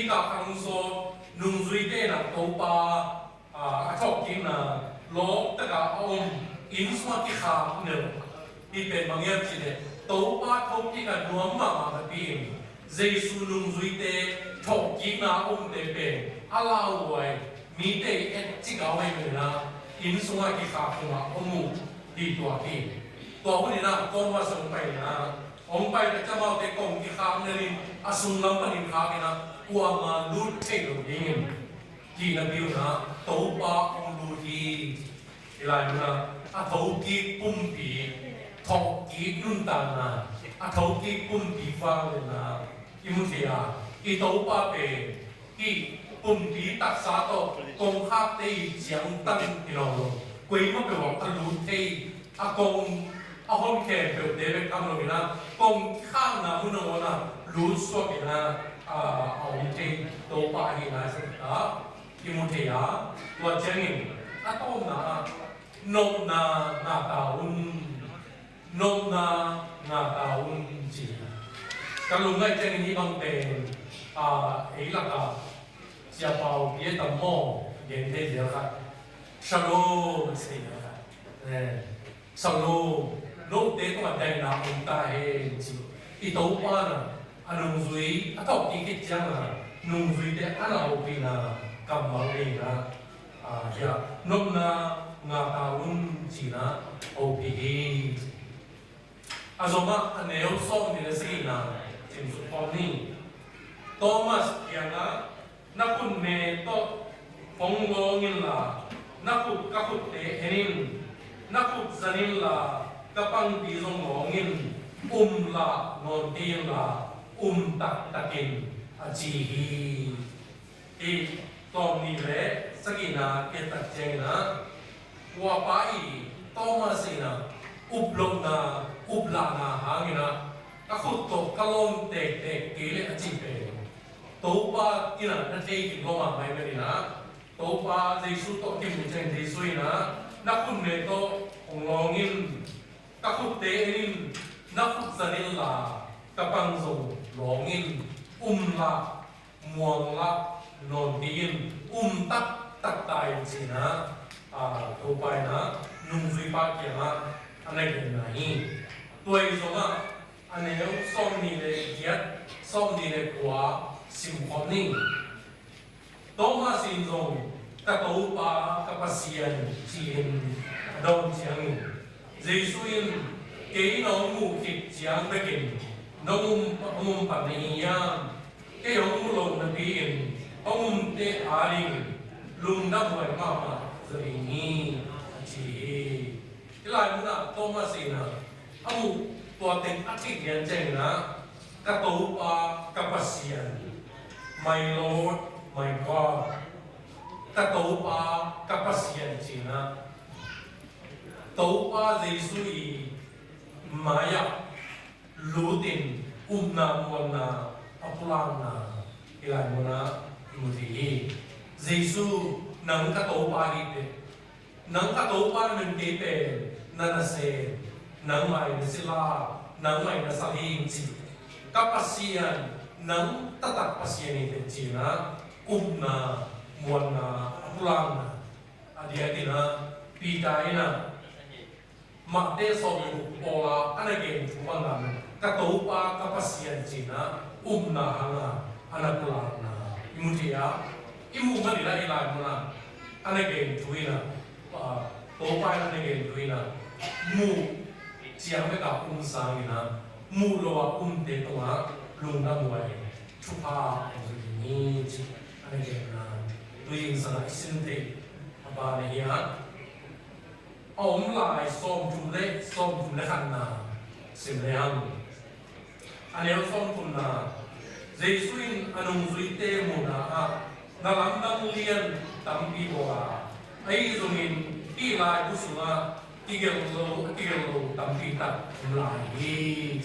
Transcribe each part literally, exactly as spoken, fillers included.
Ka khang zaw nungzuite in ah Topa, a, a thawhkikna lawp takin a om, inn sungah kikhak neu. Hih pen bang hiam cih leh Topa thokik a nuam mahmah napi-in Jesu nungzuite thawhkikna a omte pen a lauhuai, mite i et cik a om ahih manin ah inn sungah kikhak neu a om uh hi tuak hi. Tua hun in ah Thomas hong pai in ah, hong pai tak ciang amaute kong kikhak neu in a sunglam panin khak in ah kuamah lut thei lo dingin, hih napi un ah Topa hong lut hi. Hih lai mun ah a thokik pumpi, thawhkik nuntakna, a thokik pumpi vangliatna i mu thei a, i Topa pen hih pumpi taksa tawh kongkhakte i ciangtan hi nawn lo. Kuamah peuh a lut thei, a kong a hon khempeuhte bek tham lo in ah, kongkhakna mun nangawn ah lut suak in ah, a, a om thei Topa ahihna i mu thei a, tua ciangin a tawpna ah nopna ngah ta un, nopna ngah ta un ci. Ka lungngaih ciangin hih bang pen, a, ei lakah Sia Pau bia tam maw, gen thei zel khat. Shalom, a ci thei zel khat. Eh, shalom, note tungah daihna om ta hen ci. I Topa in ah a nungzui a thawhkik khit ciangin ah nungzuite a na hopihna kammal nei in ah, a, hih nopna ngah ta un ci-in ah hopih hi. A zomah a neu sawmnih le sagihna simsuk khawm ni. Thomas kiangah, na khutme tawh hong lawng inla, na khut ka khutte en in. Na khut zan inla, ka pangpi zong lawng in. Um lah nawn kei inla, um taktakin, a ci hi. Hih sawmnih le sagihna kiat tak ciangin ah, Topa i Thomas in ah uplohna, uplahna hangin ah, ka khut tawh ka lawng tektek kei leh a cih pen, Topa in ah na thei kim lo mahmah ahih manin ah, Topa Jesu tawh kimu ciang Jesu in ah, na khutme tawh hong lawng in, ka khutte en in, na khut zan inla, ka pang zong lawng in, um lah, muang lah nawn kei in, um taktak ta in ci-in ah, a, Topa in ah nungzuipa kiangah a na genna hi. Tua ahi zongah a neu sawmnih le giat, sawmnih le kua simkhawm ni. Thomas in zong, ka Topa, ka Pasian, ci-in a dawn ciangin, Jesu in, kei nong muh khit ciang bekin nong um, hong um pan na hi hiam? Kei hong muh loh napi-in hong umte ading lungdamhuai mahmah zaw ding hi, a ci hi. Hih lai munah Thomas in ah a muh tua teng a theih lian ciangin ah, ka Topa, ka Pasian, my Lord, my God, ka Topa, ka Pasian ci-in ah, Topa Jesu i mai-ah lutin upna muanna a pulakna hih lai munah i mu thei hi. Jesu, nang ka Topa hi teh, nang ka Topa na hi kei pen, na nasem, nangmah in na sila, nangmah in na sal hi ci. Ka Pasian, nang taktak Pasian hi teh ci-in ah upna muanna a pulakna. A diakin ah Peter in ah Matthai sawm le guk pawl ah a na gen thu bangin, ka Topa, ka Pasian ci-in ah upna hangin a na pulakna i mu thei a, i muh man in ah hih lai munah a na gen thu in ah, a, Topa in a na gen thu in ah, muh ciang bek a um sangin ah, muh lo a umte tungah lungdamhuai, thupha hong zui ding hi ci-in a na genna. Tui-in sang ah i sim thei a ban ahi a, a om lai sawmthum le, sawmthum le khatna sim le hang. A neu sawmthumna, Jesu in a nungzuite muhna ah na lamdang lian tampi bawl a, ahi zongin hih laibu sungah kigelh lo, kigelh lo tampi tak om lai hi.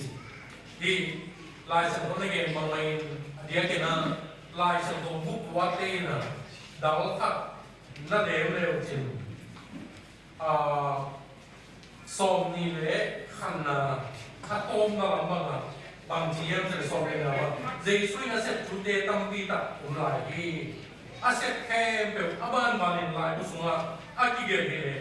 Hih Lai Siangtho na gen bangmah in, a diakin ah Lai Siangtho bukhuate in ah dal khat na dem le uh cin, a, sawmnih le khatna a tawpna lam bangah, Bang ci hiam cih leh sawm le nga bang, Jesu in a sep thute tampi tak om lai hi. A sep khempeuh a banbanin laibu sungah a kigelh hi leh,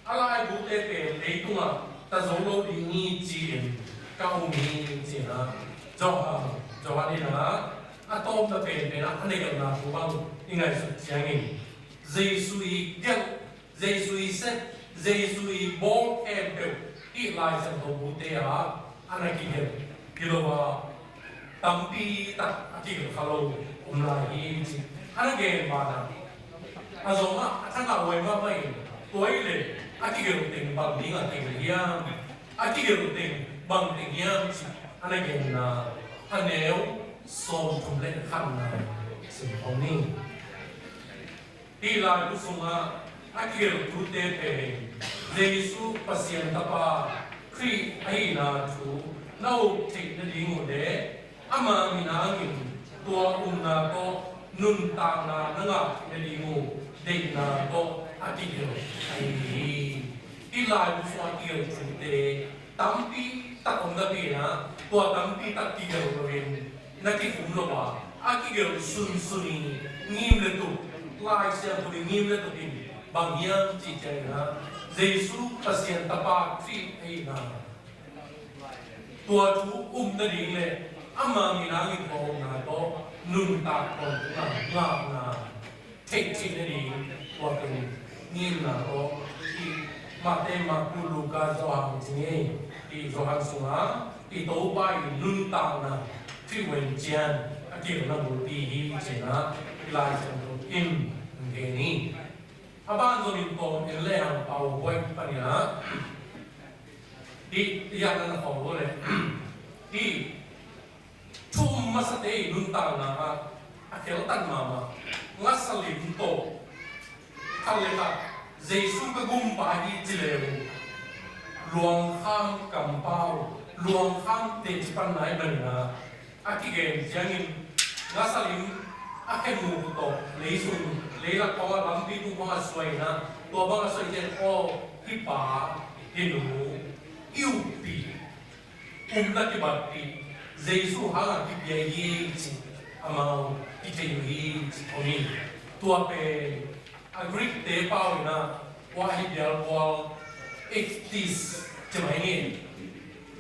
a laibute pen leitungah ta zo lo ding hi ci-in ka um hi, ci-in ah Johan, Johan in ah a tawpna penpen ah a na gelhna thu bang i ngaihsut ciangin, Jesu i gelh, Jesu i sep, Jesu i bawl khempeuh hih Lai Siangtho bute ah a na kigelh hi lo a, tampi tak a kigelh kha lo om lai hi, ci a na gen banah, a zong ah a thangah huai mahmah in, tua hi leh a kigelh teng bang dingah kigelh hiam, a kigelh teng bang teng hiam, ci a na genna, a neu sawmthum le khatna sim khawm ni. Hih laibu sungah a kigelh thute pen Jesu Pasian Tapa Khrih ahihna thu na up theih nading uh le ama min hangin tua upna tawh nuntakna na ngah theih nading uh deihna tawh a kigelh ahi hi. Hih laibu sungah a kigelh thute tampi tak om napi-in ah, tua tampi tak kigelh loin na kikhum lo a, a kigelh sunsun i ngim le tuk, Lai Siangtho i ngim le tuk in bang hiam cih ciangin ah, Jesu Pasian Tapa Khrih ahihna, tua thu um nading le ama min hangin tua upna tawh nuntak tawntung a ngakna theih theih nading, tua pen ngimna tawh i Mate, Marku, Luka, Johan ci ngei, i Johan sungah i Topa i nuntakna Khrih wen cian a kilna bulpi hi, ci-in ah i Lai Siangtho in hong gen hi. A ban zongin tawm en le hang Paubuai panin ah, i, i yak na na khawng lo le, i thu um masate i nuntakna ah a kheltat mahmah. Ngasa lim tawh khat le khat Jesu ka gumpa hi ci le uh, luangkham kampau, luangkham teci panna ahih manin ah, a kigen ciangin ngasa lim a khe mu tawh leisung, leilak khawngah, lampi tung khawngah suai in ah, tua bangah suai ciang, aw, hih pa, hih nu i ukpih, upna kibatpih, Jesu hangah kipia hi ci, amau kithei uh hi ci om hi. Tua pen a Greek-te pau in ah, tua hi bialbual ichthys ci mai hi.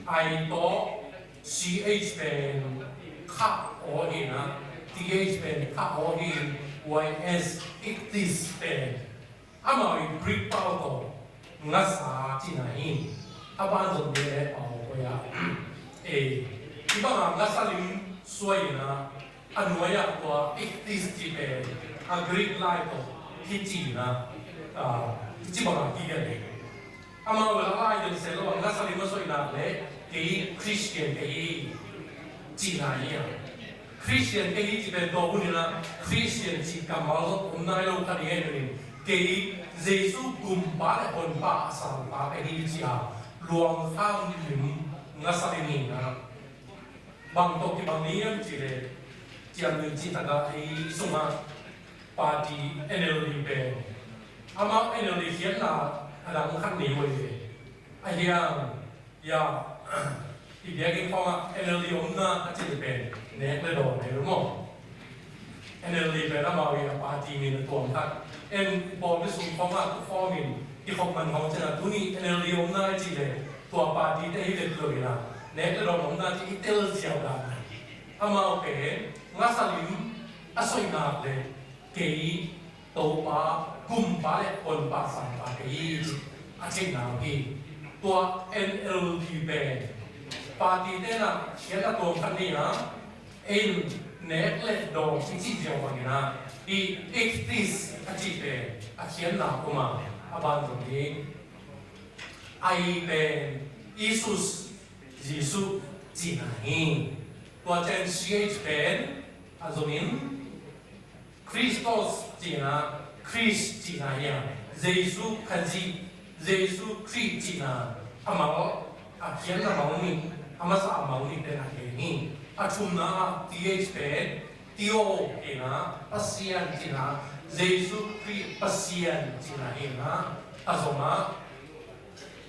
I tawh ch pen kha aw hi in ah, th pen kha aw hi in, ys, ichthys pen amau i Greek pau tawh ngasa cihna hi. A ban zong bia le pau koi ah, e, i bangah ngasa lim suai in ah, a nuai-ah tua ichthys cih pen a Greek lai tawh hi cihna, ah, hi ci bangah kigelh hi. Amau bel a lai den se lo a, ngasa lim a suai nak le kei Christian ka hi cihna hi a. Christian ka hi cih pen tua hun in ah Christian cih kammal zong om nai lo kha ding ahih manin, kei Jesu gumpa le honpa a sangpa ka hi ci a, luangkham lim ngasa lim hi in ah, bang tawh kibang hiam cih leh, ciamnuih cihtakah ei sungah party N L D pen, amau N L D khiatna a dang khat nei uh ei ve. A hiang, ya, i biakinn khawngah N L D omna a cih pen nek le dawn nei lo maw? N L D pen amau i a party min a tuam khat. En pawlpi sung khawngah tu khawm in kikhop man khawng ciangah tuni N L D omna i cih leh tua party-te hi vet lo in ah, nek le dawn omna cih i tel ziau dan. Amau pen ngasa lim a suai nak le kei Topa gumpa le honpa sangpa ka hi cih a theihna uh hi. Tua N L D pen party-te in ah khiatna tuam khat nei a, en nek le dawn i cih ziau bangin ah, i ichthys a cih pen a khiatna om a, a ban zong hi. I pen Isus, Jesu cihna hi. Tua ciang ch pen a zongin Christos cihna, Khrist cihna hi a, Jesu Khazih, Jesu Khrih cihna, a mal, a khiatna mal nih, a masa a mal nih pen a gen hi. A thumna ah th pen theo cihna, Pasian cihna, Jesu Khrih Pasian cihna hi a, a zongah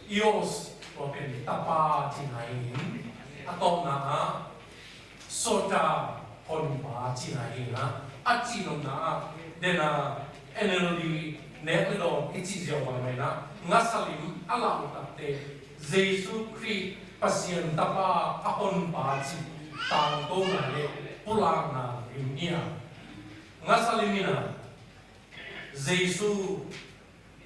ios, tua pen tapa cihna hi in, a tawpna ah Sota Honpa cihna hi na, a cihnopna ah, den a N L D nek le dawng i cih ziau bang mai na, ngasa lim a lau takte Jesu Khrih Pasian Tapa a Honpa cih tangkona le pulakna lim hi a, ngasa lim hi na, Jesu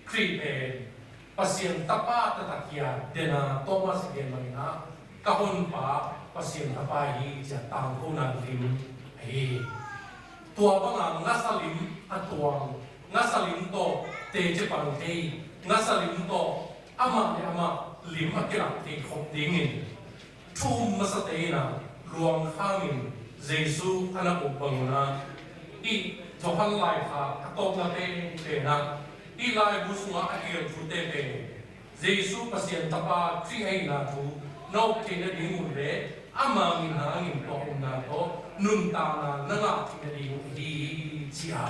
Khrih pen Pasian Tapa taktak hi a, den a Thomas i gen bangin ah, ka Honpa Pasian Tapa hi ci a tangkona lim ahi hi. Tua banga ngasa lim a tuang, ngasa lim tawh teci pan thei, ngasa lim tawh amah le amah lim a kilak thei khop dingin thu um masate in ah luangkham in Jesu a na up bang un ah, hih Johan laikhak a tawpna penpen ah, hih laibu sungah a kigelh thute pen Jesu Pasian Tapa Khrih ahihna thu na up theih nading un le ama min hangin tua upna tawh nuntakna na ngah theih nading un ahi hi ci a,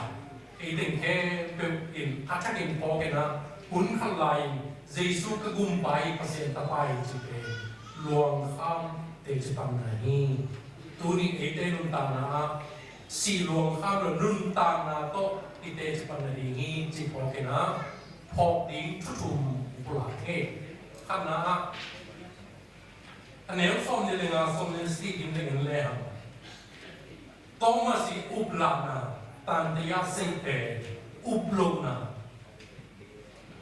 ei teng khempeuh in a thakin phawk in ah, hun khat lai-in Jesu ka Gumpa hi, Pasian Tapa hi cih pen luangkham teci panna hi. Tuni eite nuntakna ah sih luangkham lo nuntakna tawh i teci pan nading hi cih phawk in ah, phawk ding thu thum pulak hi. Khatna ah, a neu sawmnih le nga, sawmnih le sagih ding teng in le hang. Thomas i uplahna, tante a seih pen uplohna,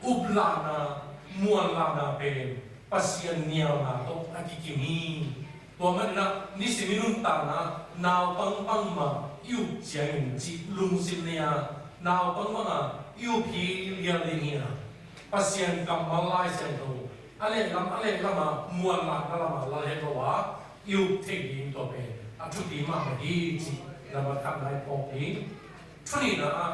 uplahna, muanlahna pen Pasian nialna tawh a kikim hi. Tua manin ah nisim i nuntakna naupang pang mah i up ciangin cih lungsim nei a, naupang pang a i up hi lial ding hi a, Pasian kammal Lai Siangtho a lehlam a lehlam a muanlahna lam a lal het lo a i up thei ding tua pen a thupi mahmah hi cih lamah khatna i phawk ding. Thu nihna ah,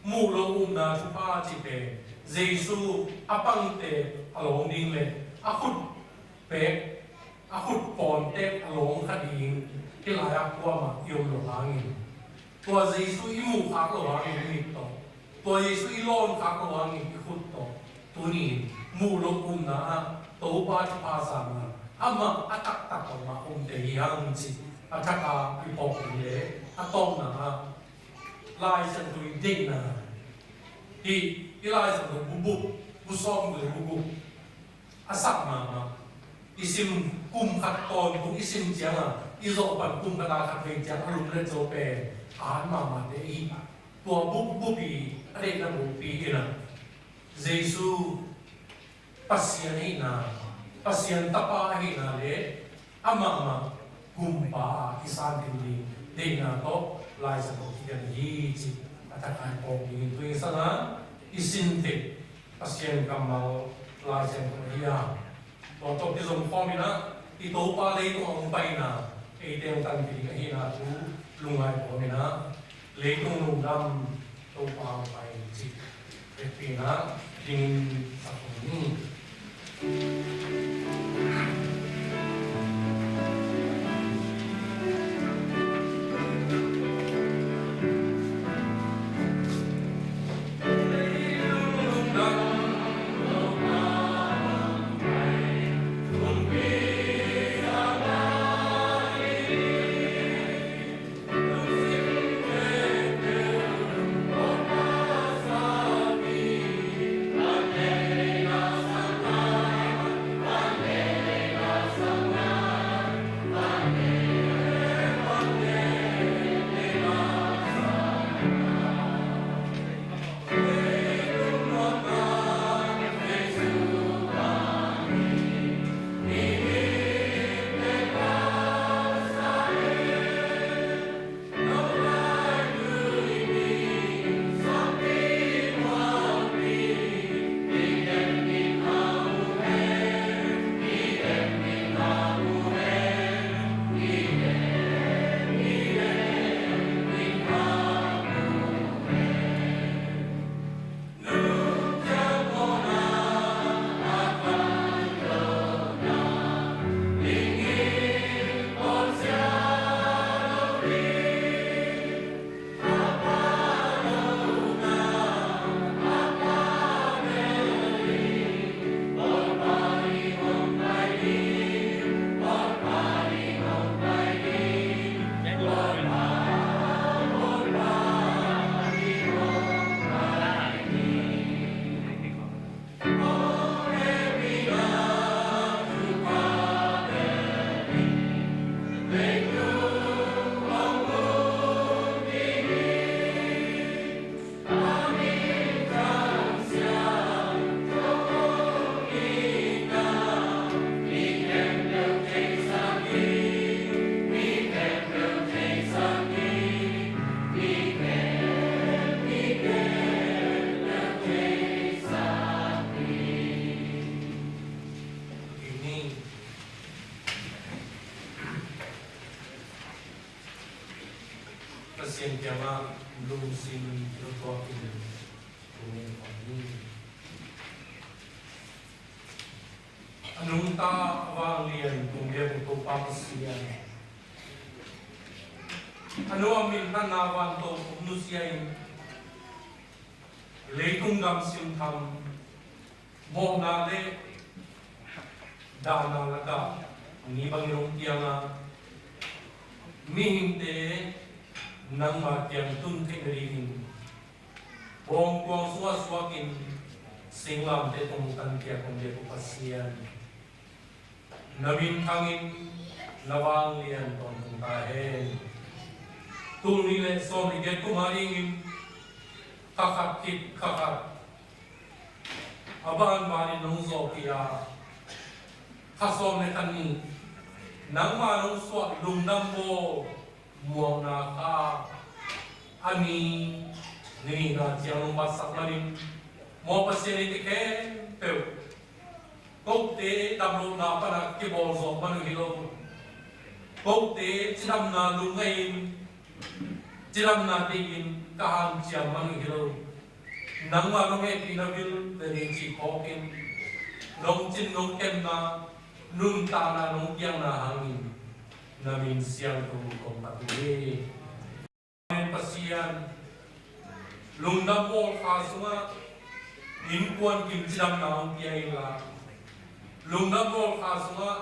muh loh upna thupha cih pen Jesu a pangte a lawng ding le a khut pek, a khut pawnte a lawng kha ding hih lai-ah kuamah i om loh hangin, tua Jesu i muh khak loh hangin i mit tawh, tua Jesu i lawn khak loh hangin i khut tawh, tuni-in muh loh upna ah Topa thupha zangna amah a taktak tawh mah omte hi hang cih a thak a i phawk ding le a tawpna ah, Lai Siangtho i deihna, hih i Lai Siangtho bu bup, bu sawmguk le bu guk a sak mahmah, i sim kum khat tawntung i sim ciangin, i zawh pan kum khat a khat vei ciang a lunglet zo pen a hat mahmahte i hi. Tua bu bup i a deihna bu pi in ah, Jesu Pasian ahihna, Pasian Tapa ahihna le amah mah Gumpa a i santin ding deihna tawh Lai Siangtho kigen hi cih a thak a i phawk ding. Tui sangin i sin thei Pasian kammal Lai Siangtho hi a, tua tawh kizom khawm in ah i Topa leitung a hong paina eite hong tanpih ding ahihna thu lungngai khawm in ah, leitung lungdam Topa hong pai cih vekpi in ah dingin sak khawm ni. Pasian kiangah lungsim lutuakin lungin om ni. A nungta a vanglian tung biak Topa Pasian, a nuam minthanna vanto kum nusia in, leitung gam simtham mawhna le dahna lakah ni bangin hong piang a, mihingte nangma kiang tun theih nadingin bawngtuang sungah suakin singlamteh tungah tanpiak hong biak uh Pasian, na minthangin na vanglian tawntung ta hen. Tul nih le sawm le giat kum a dingin kha khat khit kha khat a banbanin nong zawhpih a, kha sawm le kha nih nangma nong suah lungdam bawl muakna kha a ni, ni nihna ciang nong matsak manin, maw Pasian, eite khempeuh, kote damlohna pana kibawl zawh man uh hi lo, kote cidamna lungngaih in, cidamna deihin ka hanciam man uh hi lo. Nangma nong hehpihna vil le ni cih phawkin nong cin nong kemna, nuntakna nong piakna hangin na min siangtho kong phat uh hi. Amen. Pasian, lungdam bawl kha sungah innkuan kim cidamna hong pia inla, lungdam bawl kha sungah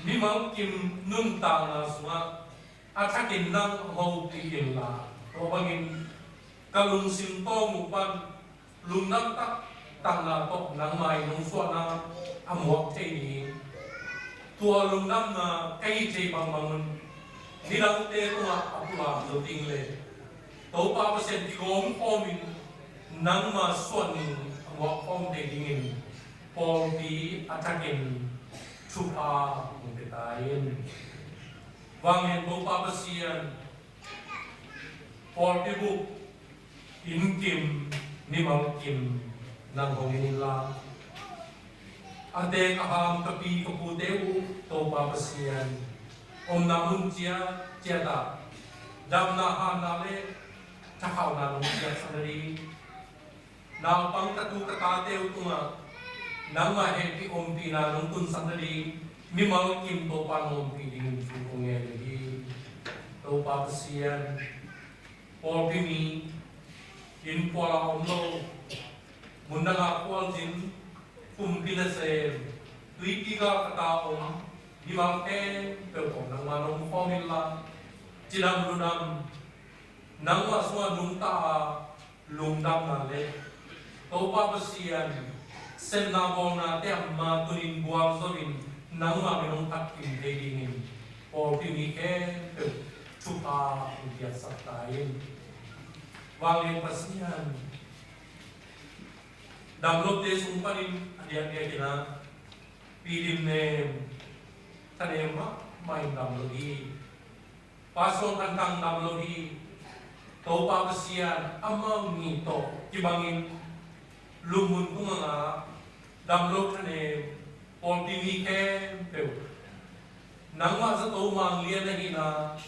mimal kim nuntakna sungah a thakin nang hopih inla, tua bangin ka lungsim tawng uh pan lungdam taktakna tawh nangmah in hong suahna a muak thei ni. Tua lungdamna ka hih theih bangbang un nidangte tungah a pulak zo ding le Topa Pasian kigawm khawmin nangmah suah ni a muak khawm thei dingin pawlpi a thakin thupha hong pia ta in. Vanglian Topa Pasian, pawlpi bup, inn kim, mimal kim nang hong en inla, a teek a haam ka pi ka pute uh Topa Pasian, omna mun ciatciat ah damna hanna le thakhauhna nong piaksak nading, naupang ka tu ka tate uh tungah nangmah hehpih ompihna nong tunsak nading mimal kim Topa nong ompih dingin thu kong ngen uh hi. Topa Pasian, pawlpi mi, inn phual a om lo, mundang a khualzin, kumpi nasem, tuipi galkhat a om mimal khempeuh tawh nangmah nong khawm inla, cidam ludam, nangmah sungah nungta a lungdamna le Topa Pasian, sepna bawlnate a ma tunin gualzo in nangmah min hong phat kim thei dingin pawlpi mi khempeuh thupha hong piaksak ta in. Vanglian Pasian, damlote sung panin a diakdiakin a, Pi Dim Nem, thanem mahmah in damlo hi. Pastor Khan Thang damlo hi. Topa Pasian, amau nih tawh kibangin lupmun kung a ngah damlo thanem pawlpi mi khempeuh, nangmah zato manglian ahihna,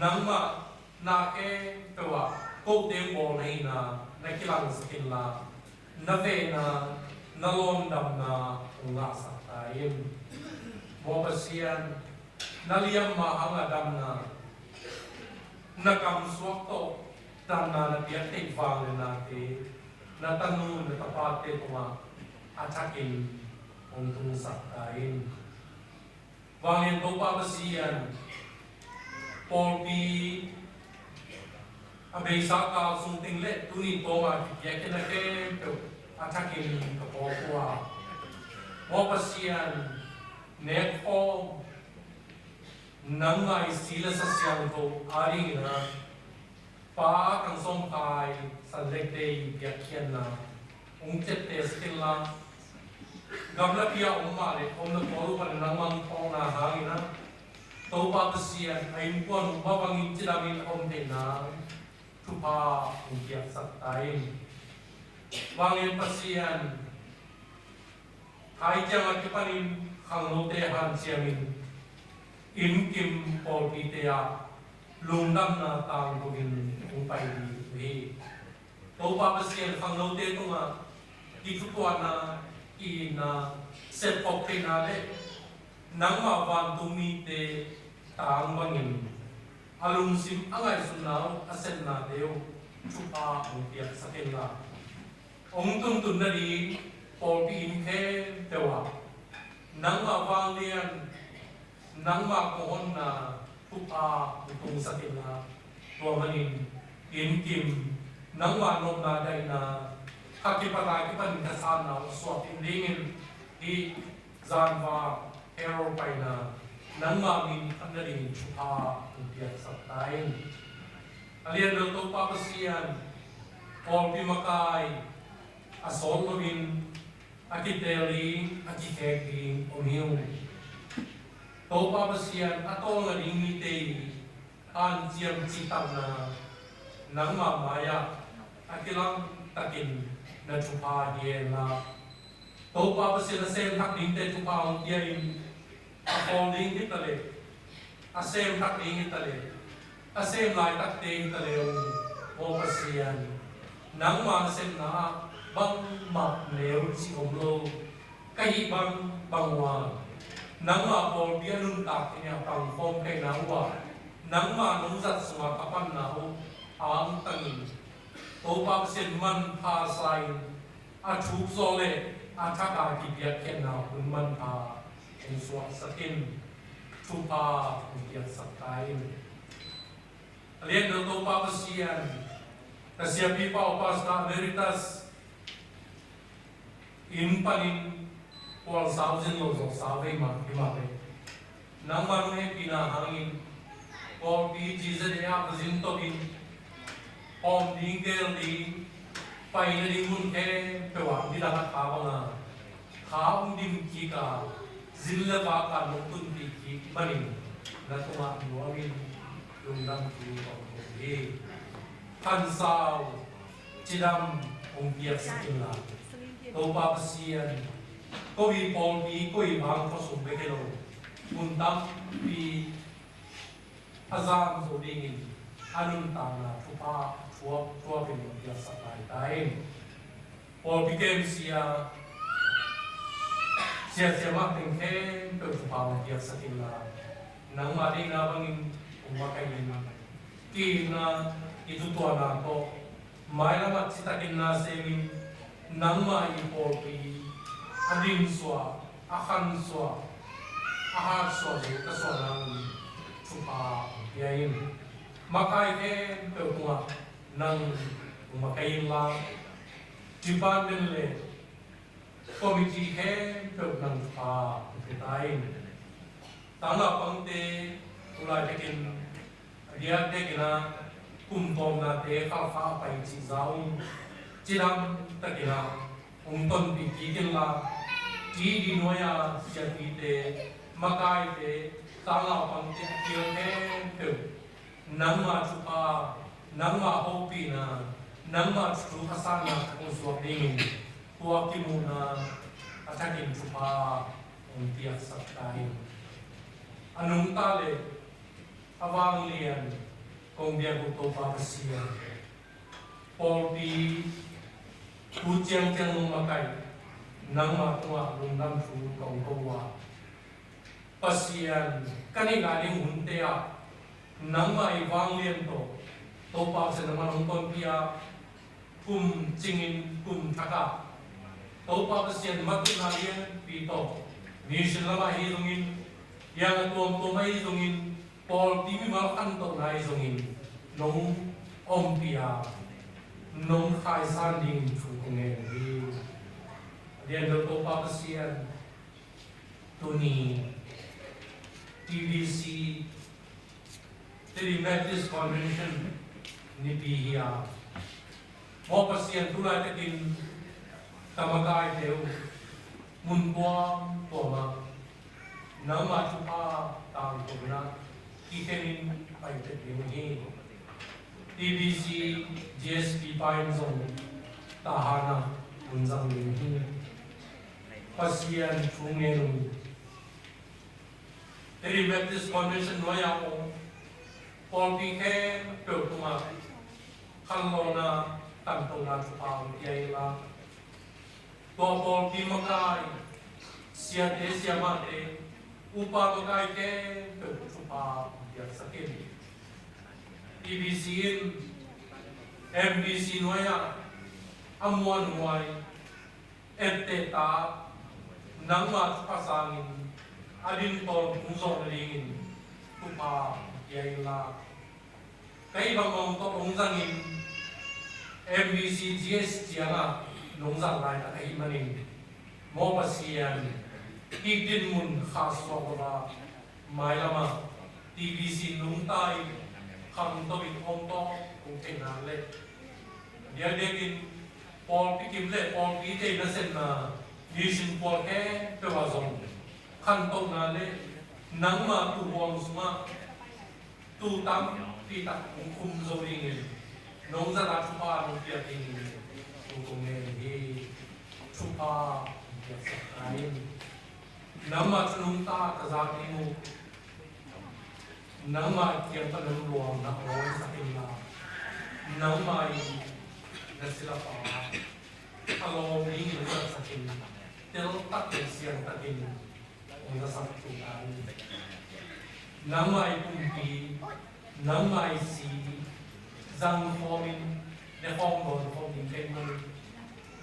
nangmah na khempeuh ah kote bawl ahihna na kilangsak inla, na vehna, na lawmdamna hong ngahsak ta in. Maw Pasian, na liamma hanga damna, na kamsuak tawh damna na piak theih vanglianate na tanu na tapate tungah a thakin hong tungsak ta in. Vanglian Topa Pasian, pawlpi a beisa kal sung teng le tuni tawma kipiak in a khempeuh a thakin ka phawk uh a, maw Pasian, nek khawm nangmah i si le sa siangtho a dingin a, Pa Kang Sawm Khai San Lek Day i piakkhiatna hong ciaptehsak inla, gamlapi a om mah le omna pawl uh pan nangmah hong phawkna hangin a, Topa Pasian, a innkuan uh mavangin cidamin a om theihna thupha hong piaksak ta in. Vanglian Pasian, Thai kiangah kipanin khangnote hanciamin, inn kim pawlpite ah lungdamna tangtungin hong pai ding uh hi. Topa Pasian, khangnote tungah kithutuahna, ki-itna, sepkhop theihna le nangma vantung mite tang bangin a lungsim a ngaihsutna uh, a sepnate uh thupha hong piaksak inla, hong tuntun nading pawlpi inn khempeuh ah nangma vanglian, nangma kong honna thupha hong tungsak inla, tua manin inn kim, nangma nopna daihna, kha kipat a kipanin ka sanna uh suak khin dingin hih zanvak Herod paina nangma min phat nadingin thupha hong piaksak ta in. A lian bel Topa Pasian, pawlpi makai a sawt loin a kiteel ding, a kikhek ding om hi ung. Topa Pasian, a tawlnga ding mite i hanciam cihtakna nangma mai-ah a kilamtakin na thupha hi henla, Topa Pasian, a sem thak dingte thupha hong pia in. A khawl ding hi ta leh, a sem thak ding hi ta leh, a sem laitakte hi ta leh ung, aw Pasian, nangma nasepna ah bangmah neu cih om lo, ka hih bang bang uh a, nangma pawlpi a nuntak khin a pangkhawm ka hihna uh ah, nangma nong zat sungah ka panna uh a angtangin, Topa Pasian, manpha sa-in, a thuk zawh le a thak a kibiakkhiatna hun manpha hong suahsak in, thupha hong piaksak ta in. A lian bel Topa Pasian, ka siapipa uh Pastor Emeritus inn panin khualsau zin lo zawhsa vei mah hi mah leh, nangma nong hehpihna hangin pawlpi G Z A ah va zin tawh in, hawm ding gel ding, paina ding mun khempeuh ah nidang a tha banga tha hong dim kik a, zin le vak a nong tunpih kik manin na tungah nuamin lungdam thu kong ko hi. Khansau, cidam hong piaksak inla, Topa Pasian, ko i pawlpi, ko i bang khuasung bek hi lo, mun tampi a zam zo dingin a nuntakna thupha thuak thuakin hong piaksak lai ta in. Pawlpi kemsia, siasia mah teng khempeuh thupha hong piaksak inla, nangma deihna bangin hong makaih in. Ki-itna, kithutuahna tawh mailam ah citakin na semin, nangma i pawlpi a dinsuah, a khansuah, a hatsuah zo ka suah nangin thupha hong pia in. Makai khempeuh tungah nang hong makaih inla, department le committee khempeuh nang thupha hong pia ta in. Tangnaupangte, tu laitakin a diakdiakin a kum tawpnate khalkha a pai cih za un, cidam takin a hong tonpih kik inla, T D nuai-a siapite, makaite, tangnaupangte a kil khempeuh nangma thupha, nangma hopihna, nangma thuthu khasanna thakin suak dingin, tua kimuhna a thakin thupha hong piaksak ta in. A nungta le a vanglian kong biak uh Topa Pasian, pawlpi tu ciangciang nong makaih, nangma tungah lungdam thu kong ko uh a, Pasian, ka neih lai ding hunte ah nangma i vanglian tawh, Topa Pasian, nangma nong tonpih a, kum cingin kum thak ah Topa Pasian, matutna lianpi tawh, mission lam ahi zongin, piang a tuamtuam ahi zongin, pawlpi mimal khantohna ahi zongin nong ompih a, nong khaisan dingin thu kong ngen hi. A lian bel Topa Pasian, tuni T B C, Tedim Baptist Convention nipi hi a, maw Pasian, tu laitakin ka makaite uh mun tuamtuam ah nangma thupha tangko in a kikhenin pai tek ding uh hi. T B C G S P pa in zong Tahan ah hun zang ding uh hi. Pasian thu ngen un. Tedim Baptist Convention nuai-a om Pawlpi khempeuh tungah khanlawhna, khantohna thupha hong pia inla, tua pawlpi makai siate siamahte, upa makai khempeuh thupha hong piaksak in. TBC in MBC nuai-ah a muanhuai etteh ta, nangma thupha sangin a din tawntung zawh nadingin thupha pia inla, ka hih bangbang tawh hong zangin MBC GS ciangah nong zat laitak ahih manin, maw Pasian, kik dinmun khahsuah lo a, mailamah TBC nungta in khangto in hong tawh hong theihna le, diakdiakin pawlpi kim le pawlpi thei nasepna, mission pawl khempeuh ah zong khantohna le nangma tuuhuam sungah tuu tampi tak hong khum zo dingin, nong zat a thupha nong piak dingin tuu kong ngen hi. Thupha hong piaksak ta in. Nangma thu nungta ka zak ding uh, nangma kiang pan hong luang na hong sak inla, nangma in na silapa a lawm dingin hong sak in, teltak le siangtakin hong sak tung ta in. Nangma i pumpi, nangma i si zang khawmin, ne khawm dawn khawm ding ka hih manin,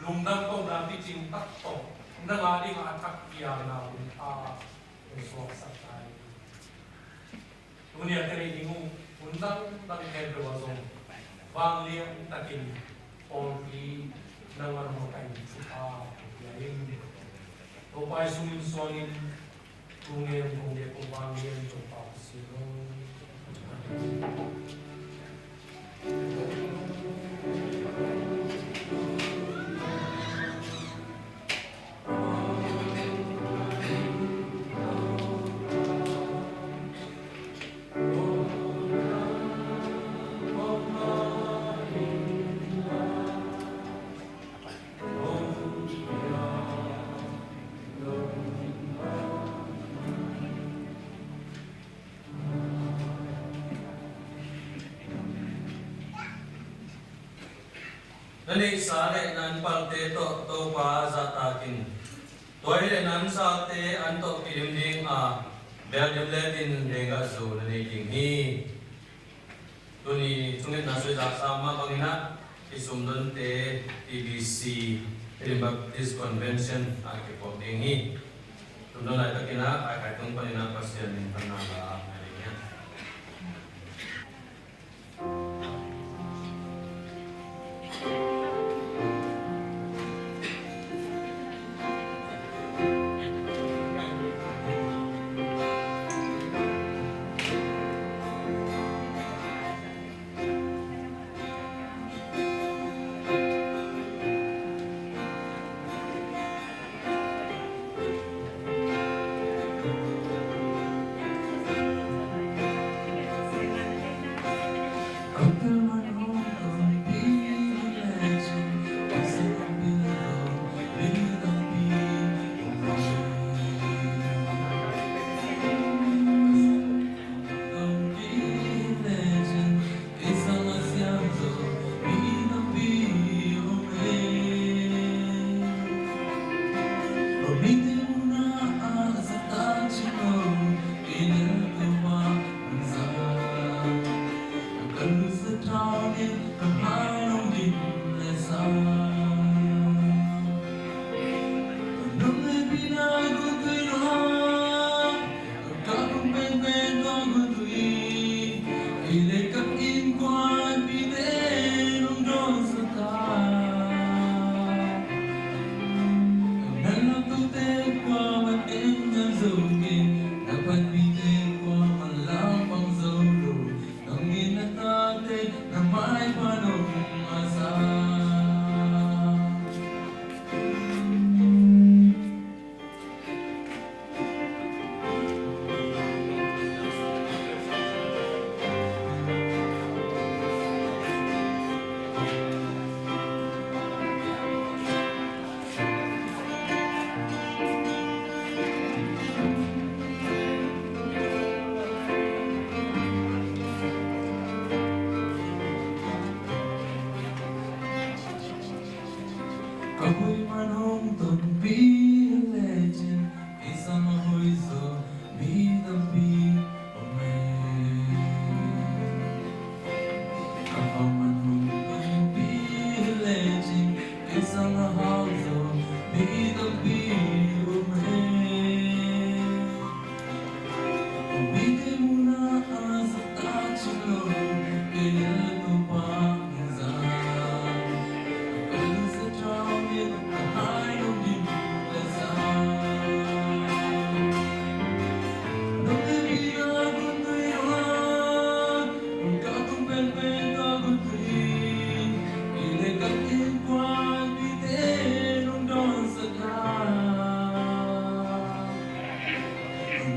lungdam kohna picing tak tawh nang a dingah a thak piakna hun a hong suaksak ta in. Tuni a ka neih ding uh hun dangdang khempeuh ah zong vanglian takin pawlpi nang a nong kai thupha pia in. Topa i sungin suangin thu ngen kong deih kong vanglian Topa Pasian aw. Na neihsa le na anpalte tawh Topa zahtak in. Tua hileh na ansalte an tawh kidim ding a, bel dim letin lenggah zo na nei ding hi. Tuni thungetna soi zaksa mah bangin ah, i sumdonte TBC, Tedim Baptist Convention ah kiphawk ding hi. Sumdon laitakin ah, kaikai tung panin ah Pasian minthanna la ngai ding hi. Ka hoih man hong tonpih lecin, kei sang a hoih zaw mi tampi om e. Ka hoih man hong tonpih lecin, kei sang a hau zaw mi tampi om e. Mite muhna a zahtak cing lo, kei le Topa hong za. Ka lungsim trau in ka hai nong dim le za. Nong hehpihna gun tui hang, ka tung penpen tawh gun tui. Kei le ka innkuanpihte nong dawnsak a.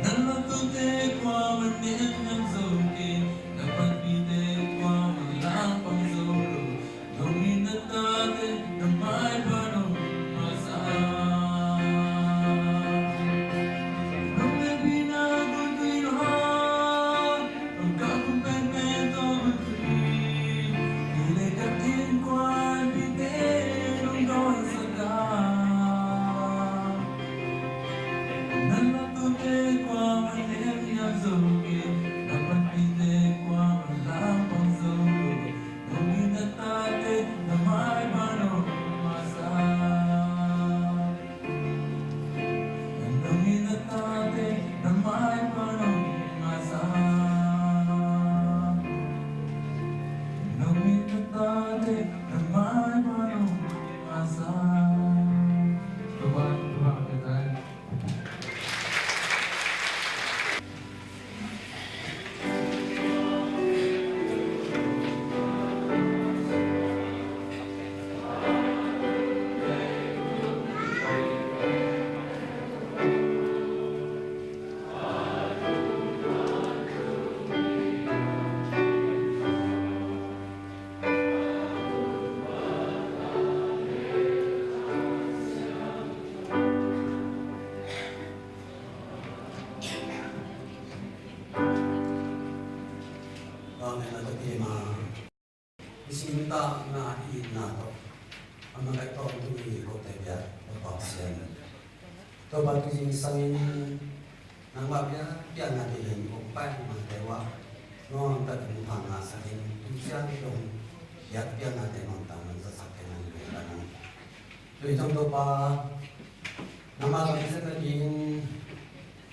Na lattawte kuamah niamniam zo kei, na panpihte kuamah langpang zo lo. Nong it na tate na maipha nong masa. Nong hehpihna gun tui hang, ka tung penpen tawh gun tui. Kei le ka innkuanpihte nong dawnsak a. Na lattawte kuamah niamniam zo kei, na panpihte kuamah langpang zo lo. Nong it na tate na maipha nong masa. Nong it na tate na maipha nong masa. Nong it na tate na maipha nong masa. Tuhan, Tuhan, Tuhan. Amen. A tawh kima, i singtakna i itna tawh a makaih tawntung i kote bia Topa Pasian. Topa tu zingsangin nangmah biakpiakna te in kong paih mate uh a, nuamtak in pha ngahsak in, tu ciang i dong biakpiakna te nuamtak in zasak te nang lungdam. Tua i zong Topa, nangmah lam i zat nadingin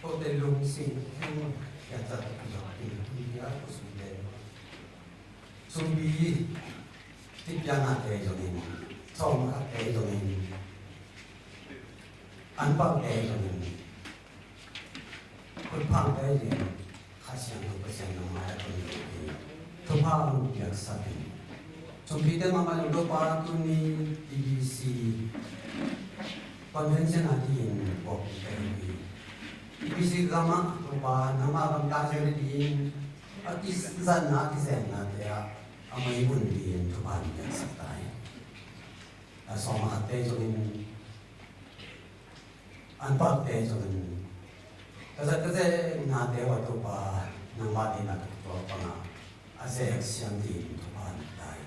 kote lungsim, lungsim piakzat, piakzat, piakzat, piakzat, sumpi, tipciangnate zongin, sawm khatte zongin, an palte zongin, khutphangte zongin, Kha Siangtho Pasian nangmah a tun lo hi. Thupha hong piaksak in. Sumpite mahmah zong Topa tuni T B C convention a dingin kawk hi. T B C gamah Topa nangmah gamta zia dingin a kizatna, a kizatnate ah a mei bun dingin thupha hong piaksak ta hi. A sawm a khatte zongin, an palte zongin, ka zat ka zek nate uh a Topa, nangmah deihna ka kituak bangin a zek siam dingin thupha hong pia ta hi.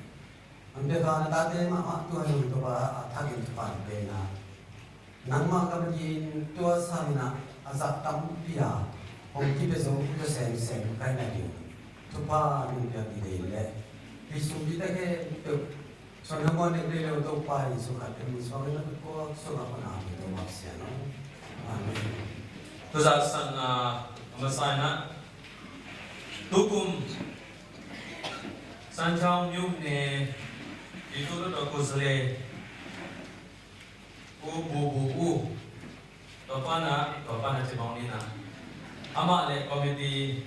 An pia ka na tate mahmah tua zong Topa a thakin thupha hong pia in, nangmah gam dingin tua sangin a zak tampi a hong kipia zo, kipia semsem ka hihna ding thupha hong pia ding leh, hih sumpite khempeuh Suan hong guan ding dei lo Topa Jesu khat in mun suak in a kut kuak sungah hong na mi Topa Pasian aw. Amen. Tuzat sang a masa in ah, tukum Sanchaung Myung Ne, Itu Luto Kusale, U Bu Bu U, tua pan ah, tua pan ah ci mawk ni na. Amah le committee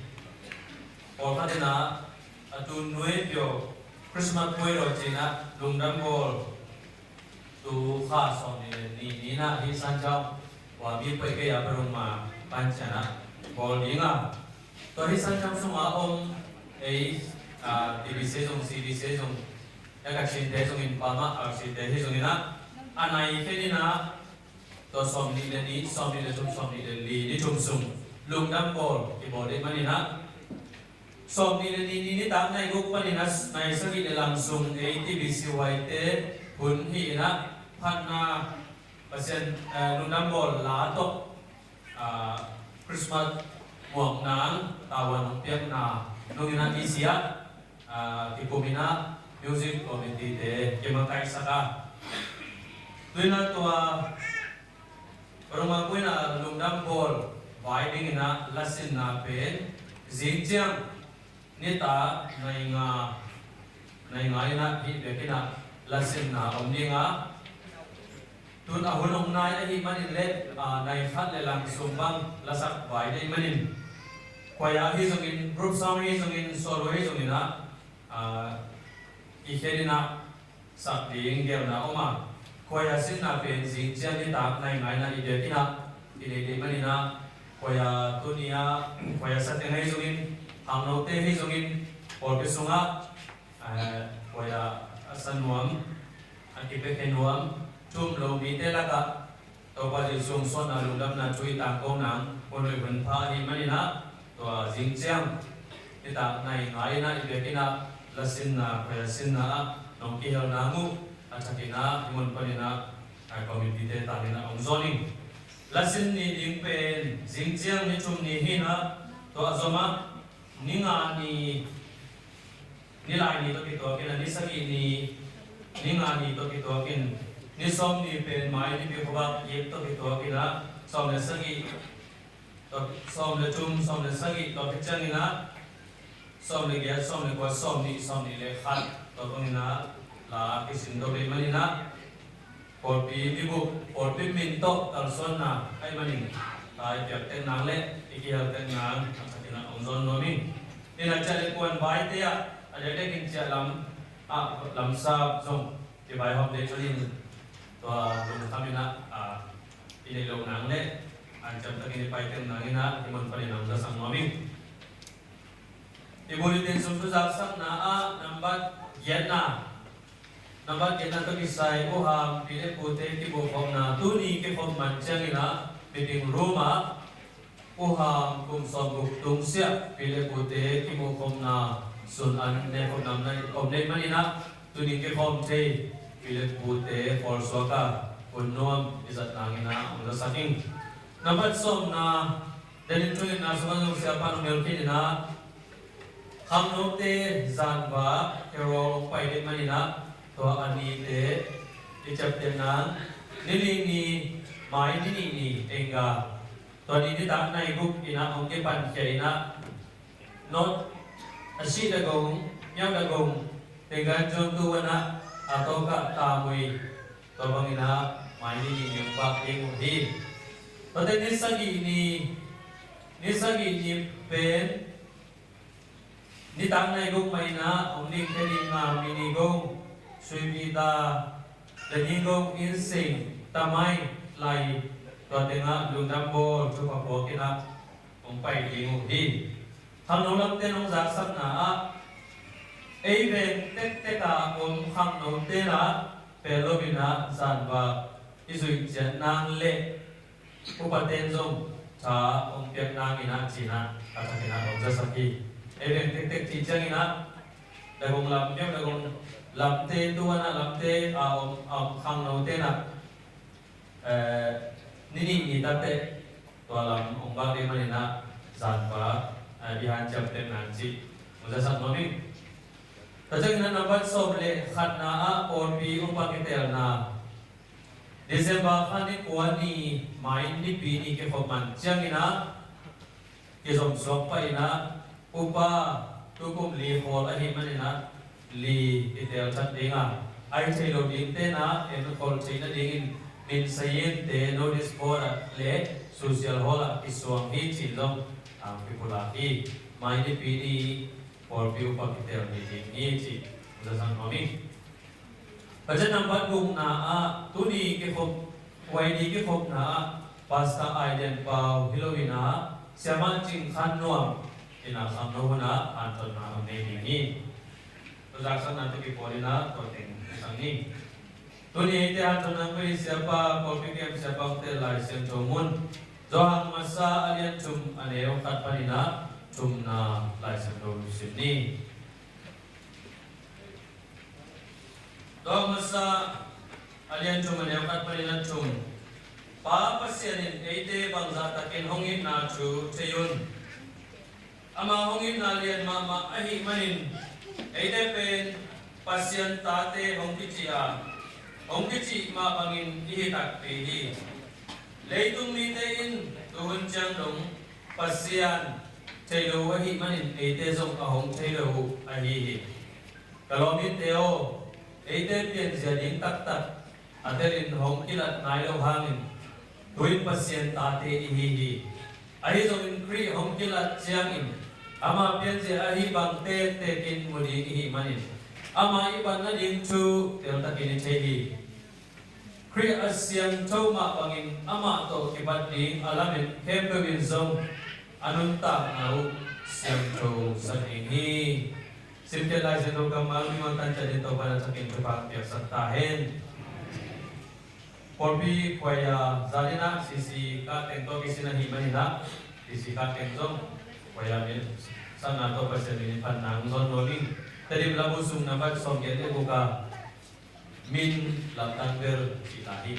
pawlkhat in ah, a tu Nuai Pio Christmas Puai Lo ci in ah lungdam bawl, tu kha sawmnih le nih ni in ah hih Sanchaung Wa Mi Puai Kei A Parung Ma pan ciang ah bawl ding a. Tua hih Sanchaung sungah om ei, ah, T B C zong, C B C zong, eka Chin te zong in pamah, R C te hi zong in ah, a nai khen in ah, tua sawmnih le nih, sawmnih le thum, sawmnih le li ni thum sung lungdam bawl kibawl ding man in ah, sawmnih le nih ni nitak nai guk pan in ah nai sagih le lang sung ei T B C Y te hun hi in ah, Khatna, Pasian, eh, lungdam bawl la tawh, ah, Christmas muak nang tavuan hong piakna nungin ah i siah, ah, kikumin ah music committee te kimakaihsak a, tuin ah tua Roma puina lungdam bawl vai dingin ah lasinna pen zing ciang nitak nai nga, nai nga in ah hih biakinn ah lasinna om ding a, tun a hun hong nai ahih manin le, ah, nai khat le lang sung bang lasak vai ding manin, choir hi zongin, group song hi zongin, solo hi zongin ah, ah, i khen in ah sak ding gelna om a, choir sinna pen zing ciang nitak nai nga in ah i biakinn ah i nei ding manin ah, choir tuni ah, choir sa teng hi zongin, khangnote hi zongin, pawlpi sungah, eh, choir a sa nuam, a kipia khe nuam, thu um lo mite lakah Topa Jesu hong suahna lungdamna thu i tangko nang hun hoih hun pha ahih manin ah, tua zing ciang nitak nai nga in ah i biakinn ah lasinna, choir sinna ah nong kihel nang uh a thakin ah hih mun panin ah, ah, committee te tangin ah hong zawn ing. Lasin ni ding pen zing ciang ni thum ni hi in ah, tua zom ah ni nga ni, ni lai ni tawh kituakin ah, ni sagih ni, ni nga ni tawh kituakin, ni sawm ni pen mai Nipi khuavak it tawh kituakin ah, sawm le sagih, sawm le thum, sawm le sagih tawh khit ciangin ah, sawm le giat, sawm le kua, sawm nih, sawm nih le khat tawh bangin ah la kisin dok ahih manin ah, pawlpi mibup, pawlpi min tawh kalsuanna ahih manin, la i piak tek nang le i kihel tek nang a thakin ah hong zawn nuam ing. Ni na ciah le kuan vaite ah a dekdek in ciah lam ah lamsap zong kivaihawm dek manin, tua lungkham in ah, ah, i neih loh nang le hanciam takin i pai tek nangin ah hih mun panin hong zasak nuam ing. I bulletin sung thuzaksakna ah nambat giatna, nambat giatna tawh kisai U Ham pi le pute kibukhopna tuni kikhop man ciangin ah meeting room ah U Ham kum sawmguk tungsiah pi le pute kibukhopna sun an ne khop nam na om nei manin ah tuni kikhawm thei pi le pute khawl suak a hun nuam i zat nangin ah hong zasak ing. Nambat sawmna, Danin thu-itna sungah zong siapa nong neu khin in ah, khangnote zanva Carol hong pai ding manin ah, tua a nite i ciaptehna, ni li ni, mai ni nih ni, enga, tua ni nitak nai guk in ah hong kipankhia in ah, North, a sih dagong, miau dagong, tenggan zong tu wan ah, a tawkah tamui, tua bangin ah mai ni nih ni hong bak ding uh hi. Tuate ni sagih ni, ni sagih ni pen nitak nai guk mah in ah hong ding khe ding a, Mini Gong, Suipita, Dani Gong, Insing, Tamai, Lai, tua tengah lungdam bawl thupha puak in ah hong pai ding uh hi. Khangno lamte nong zaksakna ah, ei veng tektek a om khangnote lah pel lo in ah zanva i zuih ciat nang le upaten zong tha hong piak nangin ah ci-in ah a thakin ah hong zasak hi. Ei veng tektek cih ciangin ah dagong lam, miau dagong lamte, tu-in ah lamte a om, a om khangnote nah, eh, ni nih ni takte tua lam hong bak ding manin ah zanva, eh, bihan ciamteh nang cih hong zasak nuam ing. Tua ciangin ah nambat sawm le khatna ah pawlpi upa kitelna. December kha ni kua ni mai Nipi ni kikhop man ciangin ah kizom suak pah in ah, upa tukum li khawl ahih manin ah li kitel that ding a, a hi thei lo dingte nah enkol theih nadingin min sayin te notice board ah le social hall ah kisuang hi cih zong, ah, kipulak hi. Mai Nipi ni pawlpi upa kitel ni ding hi cih zasak nuam ing. Tua ciang nambat gukna ah, tuni kikhop, huai ni kikhopna ah Pastor Aiden Pau hi lo in ah Siamah Cing Khan Nuam in ah khangno hun ah hanthotna hong nei ding hi. Tua zaksakna tawh kipawl in ah tua teng i sang ni. Tuni eite hanthotna hong pia Siapa, pawlpi kem Siapa Ute Lai Siangtho mun, Johan Masa a lian thum a neu khat panin ah thumna Lai Siangtho sim ni. Johan Masa a Lian thum, a neu khat panin a thum. Pa Pasian in eite bangzah takin hong itna thu thei un. Ama hong itna lian mahmah ahih manin eite pen Pasian tate hong kici a, hong kicih mah bangin i hi takpi hi. Leitung mite in tuhun ciang dong Pasian thei lo uh ahih manin eite zong a hong thei lo uh ahi hi. Ka lawm mite aw, eite pianzia ding taktak a telin hong kilat nai lo hangin tu-in Pasian tate i hi hi. Ahi zongin Khrih hong kilat ciangin ama pianzia ahi bang tektekin mu ding i hih manin ama i bat nading thu teltakin i thei hi. Khrih a siangtho mah bangin amah tawh kibat ding a lamet khempeuh in zong a nuntakna uh siangtho sa ding hi. Simkhiat Lai Siangtho kammal mi mangtan ciat in Topa na thakin thupha piaksak ta hen. Pawlpi choir za dingin C C kah teng tawh kisin ahih manin ah C C kah teng zong choir min satna tawh Pasian min in phatna hong zawn nuam ing. Tedim labu sung nambat sawmgiat le guk ah Min lamdang bel cih ta hi.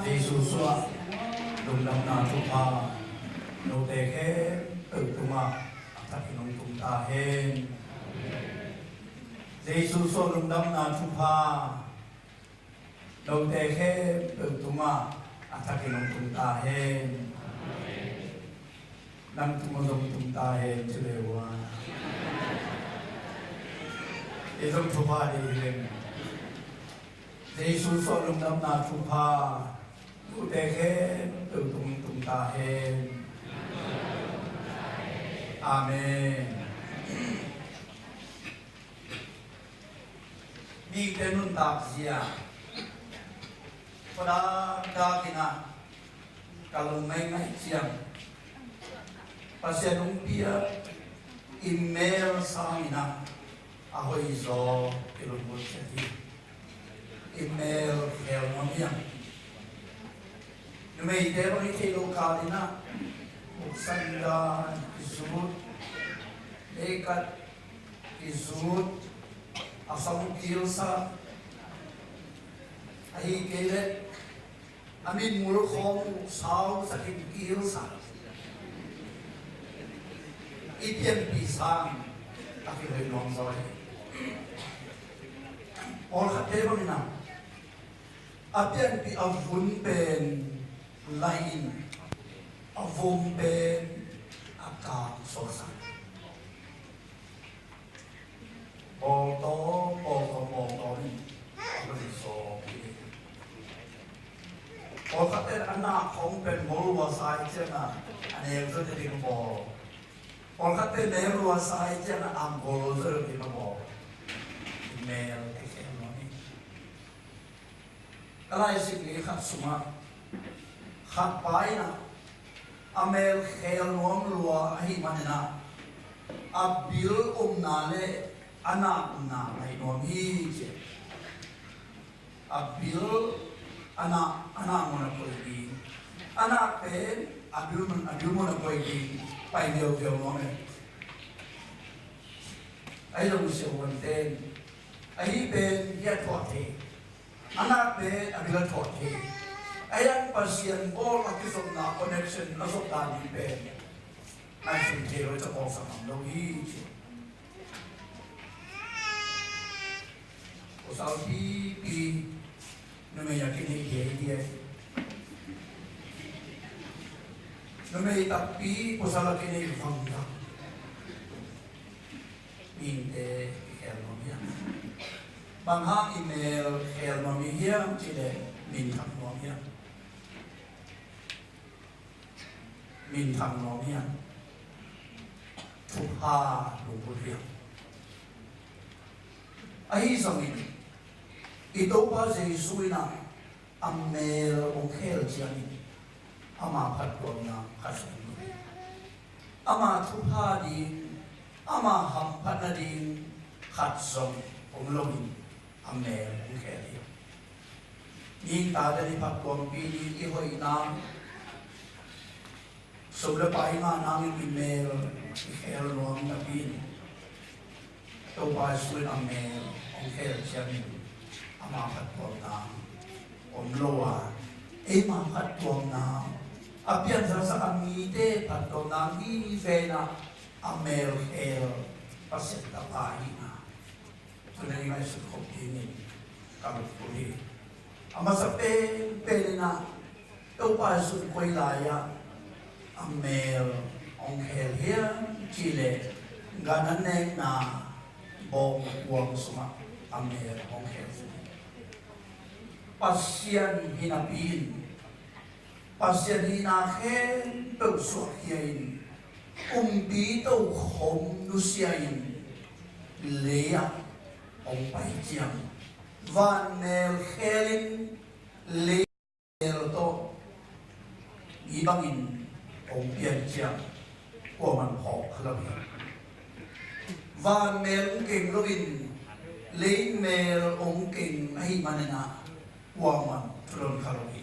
Jesu suah lungdamna thupha note khempeuh tungah a thakin hong tung ta hen. Jesu suah lungdamna thupha note khempeuh tungah a thakin hong tung ta hen. Nang tungah zong tung ta hen ci le uh a. Ei zong thupha ding hi leng. Jesu suah lungdamna thupha note khempeuh tung tung ta hen. Amen. Mite nuntak zia khuadakdak in ah ka lung ngaingai ciang Pasian hong pia i mel sangin ah a hoihzaw i lungmuan ciat hi. I mel khel nuam hiam? Numeite bang i theih loh kal in ah Sanda kizut, leikat kizut, a song kilsa, ahi kei leh a mitmul khawng uh sau sakin kilsa, i pianpih sang a kihoih nuam zaw hi. Pawlkhatte bangin a, a pianpih a vun pen lai-in, a vom pen a kang suaksak. Bawltaw, bawltaw, bawltaw in a vun sawk hi. Pawlkhatte a nak khawng pen mol lua sa i ciangin a nek zaw ding a bawl. Pawlkhatte nek lua sa i ciangin a gol zaw ding a bawl. Mel kikhel nuam hi. Ka laisim li khat sungah khat pa in a, a mel khel nuam lua ahih manin a, a bil omna le a nakna ngai nuam hi ci. A bil a nak, a nak mun a koih ding, a nak pen a bil mun, a bil mun a koih ding pai viauviau nuam e. Ahi zong siavuante'n ahi pen hi a thuak thei. A nak pen a bil a thuak thei. Ahi hang Pasian bawl a kizopna connection a zop dan ding pen ngaihsun thei lo, i ca bawlsak ngam lo hi ci. Pasal pipi numei a kinei hiaihiai. Numei takpi pasal a kinei vangvang. Mihingte i khel nuam hiam? Bang hang i mel khel nuam i hiam cih leh minthang nuam hiam? Minthang nuam hiam? Thupha lungput hiam? Ahi zongin i Topa Jesu in a, a mel hong khel ciangin ama phattuamna khat zong om lo. Ama thupha ding, ama hamphatna ding khat zong om loin a mel hong khel hi. Mihing tate i phattuampih ding, i hoihna, sum le pai ngah nangin i mel i khel nuam napi-in Topa Jesu in a mel hong khel ciangin ama phattuamna om lo a, eima phattuamna, a pianzaksak a mite phattuamna hi ve in a, a mel khel Pasian Tapa hi in a, tuni-in i ngaihsut khop dingin ka lungdam hi. A masa penpen in a, Topa Jesu in koi lai-ah a mel hong khel hiam cih leh, gan an nekna bawngkuang sungah a mel hong khel hi. Pasian hi napi-in, Pasian hihna khempeuh suahkhia-in, kumpi tokhom nusia-in, lei-ah hong pai ciang, van mel khel-in, lei mel tawh mi bangin hong pian ciang, kuaman phawk kha lo hi. Van mel hong keng loin, lei mel hong keng ahih manin a, kuaman thudon kha lo hi.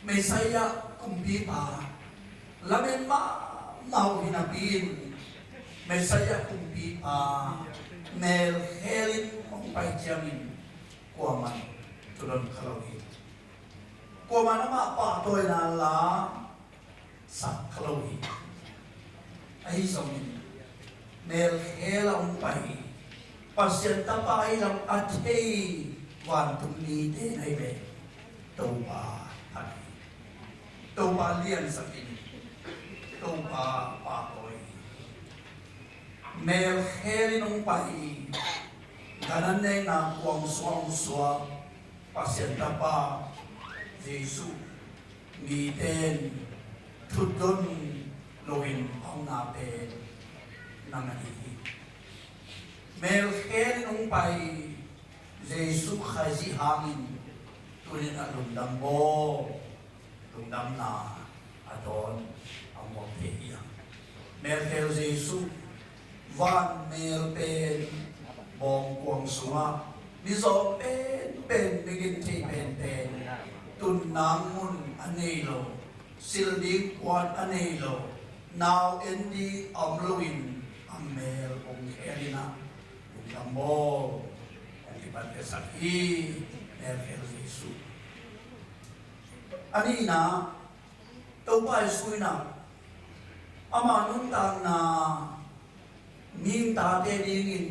Messiah kumpipa lamen mahmah uh hi napi-in, Messiah kumpipa mel khel-in hong pai ciangin kuaman thudon kha lo hi. Kuaman amah pahtawina la sak kha lo hi. Ahi zongin mel khel a hong pai, Pasian Tapa ahi lam a thei vantung mite na hi leh, Topa phat hi. Topa liansak in, Topa pahtawi hi. Mel khel-in hong pai, gan an nekna kuang sungah hong suak Pasian Tapa Jesu, mite in thudon loin a omna pen nang na hi hi. Mel khel-in hong pai Jesu Khrih hangin tuni-in a lungdam bawl, lungdamna a dawn a muak thei hi hang. Mel khel Jesu, van mel pen bawngkuang sungah, mizawng penpen, mi genthei penpen, tun nang mun a nei lo, silh ding puan a nei lo, nau en ding a om loin a mel hong khel in ah lungdam bawl hong kipanpiasak hi. Mel khel Jesuh. A nihna, Topa Jesuh in ah ama nuntakna mihing tate dingin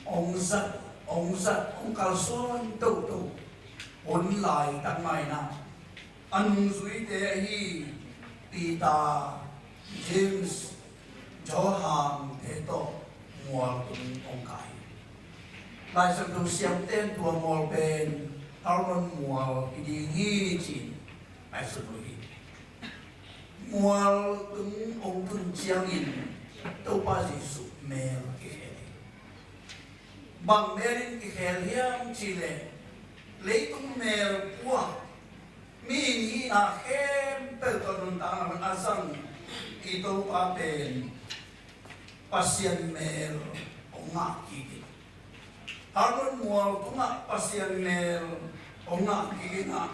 hong zat, hong zat, hong kalsuan toto hun laitak mah in ah a nungzuite ahi Peter, James, Johan te tawh mual tung hong kai hi. Lai Siangtho siamte in tua mual pen Hermon mual hi ding hi ci-in ngaihsun uh hi. Mual tung hong tun ciangin Topa Jesuh mel kikhel hi. Bang mel in kikhel hiam cih leh, leitung mel pua, mihing hihna khempeuh tawh nuntakna a zang i Topa pen Pasian mel hong ngah kik in. Hermon mual tungah Pasian mel hong ngah kik in ah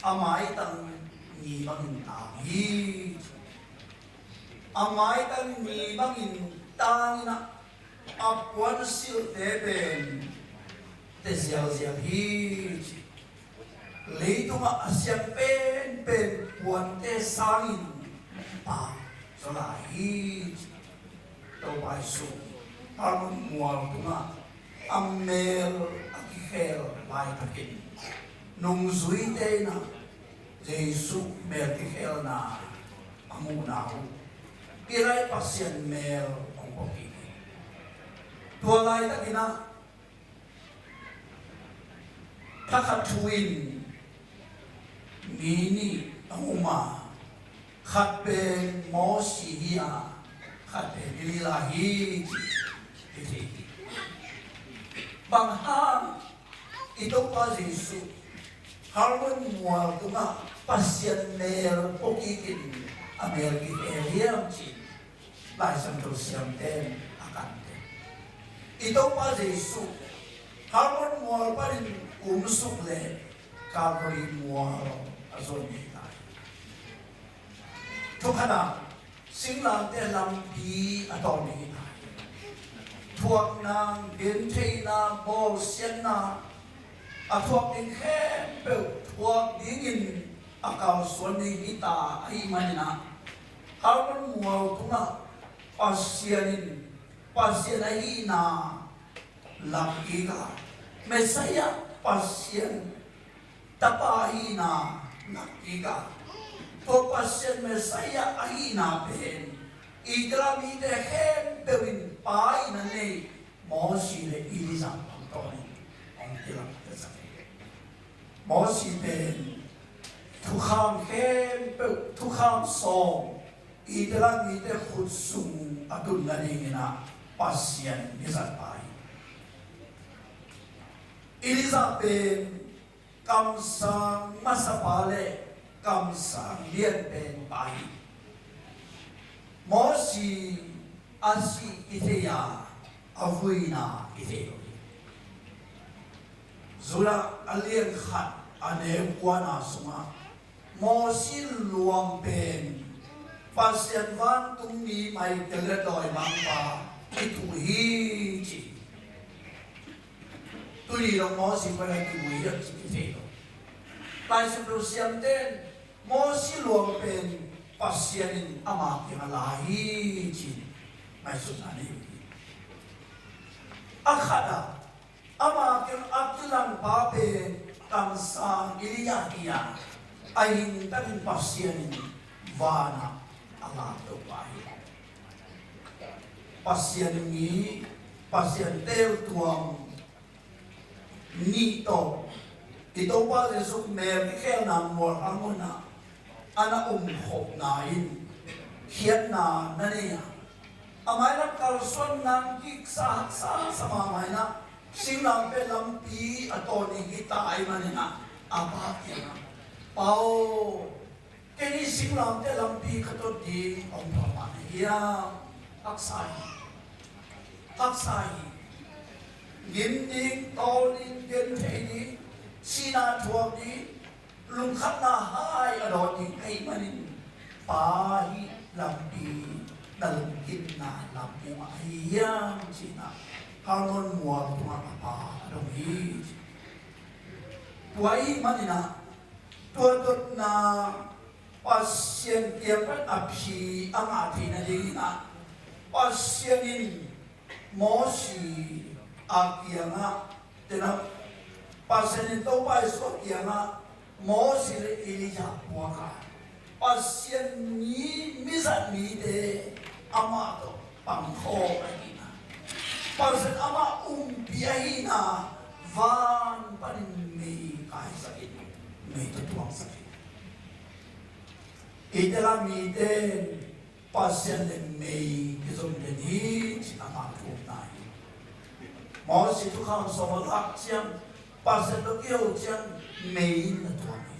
a maitang ni bangin tang hi. A maitang ni bangin tang in ah a puansilhte pen te zialzial hi ci. Leitungah a siang penpen puante sangin pang zaw lai hi ci. Topa Jesuh Hermon mual tungah a mel a kikhel laitakin nungzuite in ah Jesuh mel kikhelna a muhna uh, hih lai Pasian mel hong pua kik hi. Tua laitakin ah thakhat thu in mi nih a um a, khat pen Mosi hi a, khat pen Elijah hi ci hi. Bang hang i Topa Jesuh Hermon mual tungah Pasian mel pua kik in a mel kikhel hiam ci-in Lai Siangtho siamte in a kan teh. I Topa Jesuh Hermon mual panin kumsuk leh Calvary mual a zuan ding hi ta hi. Thukhat ah singlamteh lampi a tawng ding hi ta hi. Thuakna, gentheihna, bawlsiatna, a thuak ding khempeuh thuak dingin a kalsuan ding hi ta ahih manin ah, Hermon mual tungah Pasian in Pasian ahihna lak kik a, Messiah Pasian Tapa ahihna lak kik a, tua Pasian Messiah ahihna pen Israel mite khempeuh in Pa ahihna nei Mosi le Elijah pang tawnin hong kilangsak hi. Mosi pen thukham khempeuh, thukham sawm Israel mite khut sung a tun nadingin ah Pasian mizat pa hi. Elijah pen kamsang masapa le kamsang lianpen pa hi. Mosi a sih kithei a, a vuina kithei lo hi. Judah a lian khat a neu kuana sungah Mosi luang pen Pasian vantungmi Michael le dawimangpa kituh hi ci. Tuni dong Mosi koi a kimu hiam ci kithei lo. Lai Siangtho siamte in Mosi luang pen Pasian in ama kiang a la hi ci-in ngaihsutna nei uh hi. A khat ah ama kiang a kilangpa pen kamsang Elijah hi a, a hing takin Pasian in van ah a lak Topa hi. Pasian mi, Pasian teltuam nih tawh i Topa Jesuh mel kikhelna mual a ngun ah a na umkhopna in khiatna na nei a, a mailam kalsuan nang kiksa haksa sa mahmah in ah, singlamteh lampi a tawng ding hi ta ahih manin ah a pa kiangah, Pa aw, kei nih singlamteh lampi ka tot ding hong phamawh na hiam? Haksa hi. Haksa hi. Gim ding, tawl ding, genthei ding, sihna thuak ding, lungkhamna hai a dawn ding ahih manin, Pa, hih lampi na lungkimna lampi mah ahi hiam, ci-in ah Harmon mual tungah a pa a dong hi, ci. Tua ahih manin ah, tua dotna Pasian kiang pan a phi a ngah theihna dingin ah, Pasian in Mosi a kiangah, tena, Pasian in Topa Jesuh a kiangah Mosi le Elijah puak a, Pasian mi, mizat mite amah tawh pangkhawm ahihna, Pasian amah umpi ahihna, van panin mei kaisak in, mei tawh tuangsak in. Eite lah mite Pasian le mei kizom den hi, ci-in amah thumna hi. Mosi thukham sawm a lak ciang, Pasian tawh kiho ciang mei in na tuang hi.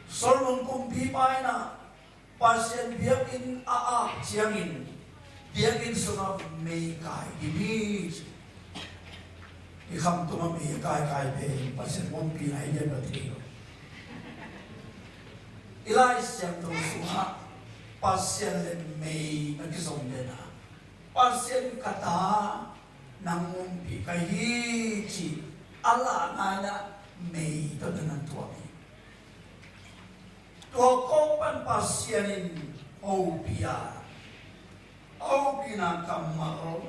Solomon kumpipa in ah Pasian biakinn a ak ciangin, biakinn sungah mei kai dim hi, ci. I khamtung ah mei a kaikai pen Pasian ompihna hi diam, ka thei lo. I Lai Siangtho sungah Pasian le mei na kizom den a, Pasian, ka ta, nang ompih ka hi, ci a lahna in ah mei tawh na tuang hi. Tua kawng pan Pasian in hopih a, a hopihna kammal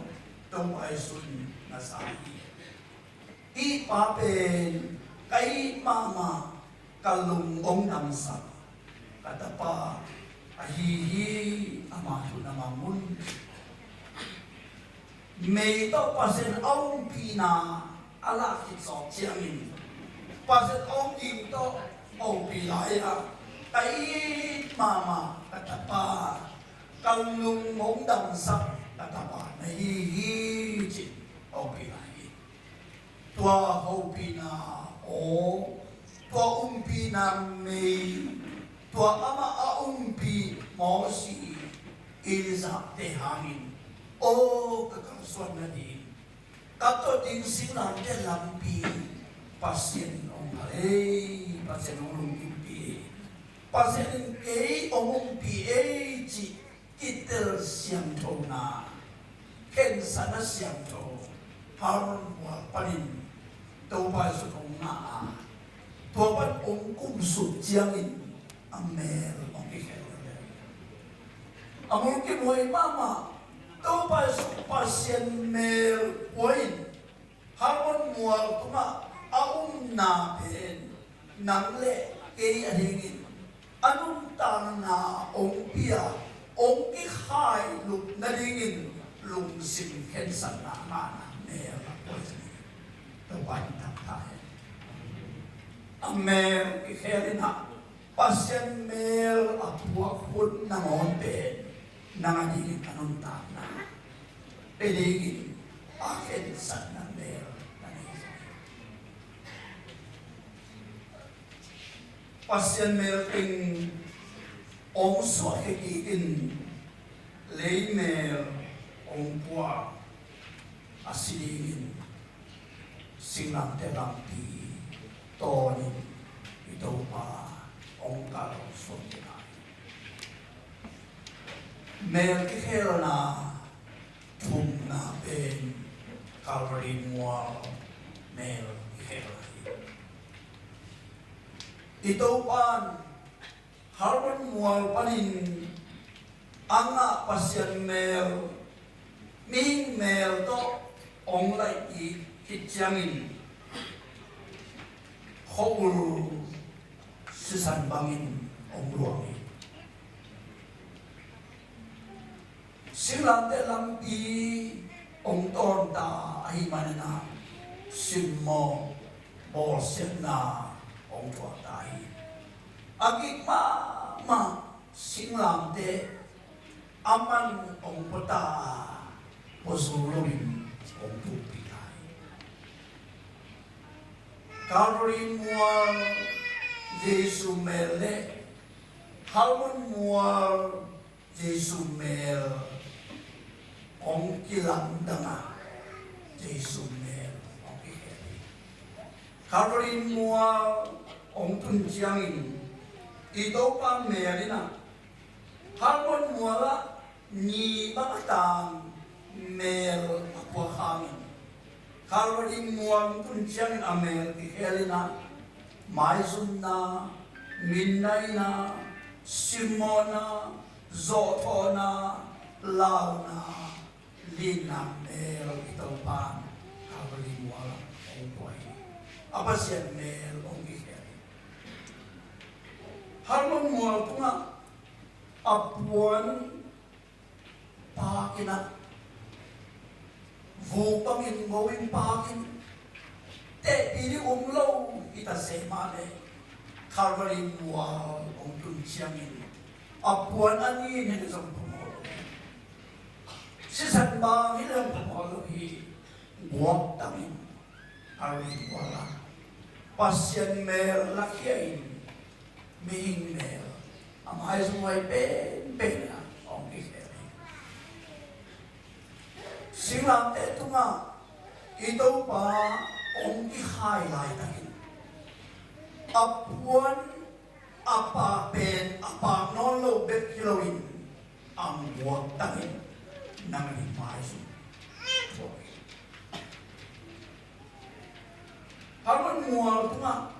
Topa Jesuh in na za hi. Hih pa pen ka it mahmah, ka lung hong damsak ka tapa ahi hi, ama thu na mang un. Mei tawh Pasian a umpihna a lak khit zawk ciangin, Pasian a hong ging tawh a umpih lai-a, ka it mahmah ka tapa, ka lung hong damsak ka tapa na hi hi, ci-in a umpih lai hi. Tua hopihna aw, tua umpihna mei, tua amah a umpih Mosi, Elijah te hangin, aw, ka kalsuan nading, ka tot ding singlamteh lampi Pasian in hong phal ei, Pasian hong lungkimpih ei, Pasian in kei hong umpih ei, ci kitel siangthona, khensatna siangtho Harmon mual panin Topa Jesuh hong ngah a, tua pan hong kumsuk ciangin a mel hong kikhel lel. A mulkimhuai mahmah Topa Jesuh Pasian mel pua in Harmon mual tungah a umna pen nang le kei adingin a nuntakna hong pia, hong kikhailup nadingin lungsim khensatna ngahna mel a pua hi. Topa in thangta hen. A mel kikhel in ah Pasian mel a puak hun nangawn pen nang adingin a nuntakna, kei dingin a khensatna mel na nei hi. Pasian mel teng hong suahkhia kik in, leimel hong pua a si dingin singlamteh lampi tawnin i Topa hong kalsuan kik a, mel kikhelna thumna pen Calvary mual mel kikhel hi. I Topa in Hermon mual panin a ngah Pasian mel, mihing mel tawh hong laih kik khit ciangin khua-ul sisan bangin hong luang hi. Singlamteh lampi hong tawnta ahih manin ah simmawh bawlsiatna hong thuakta hi. A gik mahmah singlamteh a man hong puata a, puazu loin hong pupih ta hi. Calvary mual Jesu mel le Hermon mual Jesu mel hong kilamdang a, Jesu mel hong kikhel hi. Calvary mual hong tun ciangin i Topa mel in ah, Hermon mual ah ni bang a tang mel a puak hangin, Calvary mual hong tun ciangin a mel kikhel in ah, maizumna, mindaina, simmawhna, zawhthawhna, launa, linna mel i Topa in Calvary mual ah hong pua hi. A Pasian mel hong kikhel hi. Hermon mual tungah a puan paak in ah, vuk bangin ngo in paak in, tehpih ding om lo hi ta se mah leh, Calvary mual hong tun ciangin a puan a nin hi leh zong phamawh lo hi. Sisan bang hi leh zong phamawh lo hi. Guaktang in a rin mual a, Pasian mel lakhia in, mihing mel a maizumhuai penpen ah hong kikhel hi. Singlamteh tungah i Topa hong kikhai laitakin, a puan a paak pen a paak nawn lo bek hi loin, a guaktang in nang in maizum thuak hi. Hermon mual tungah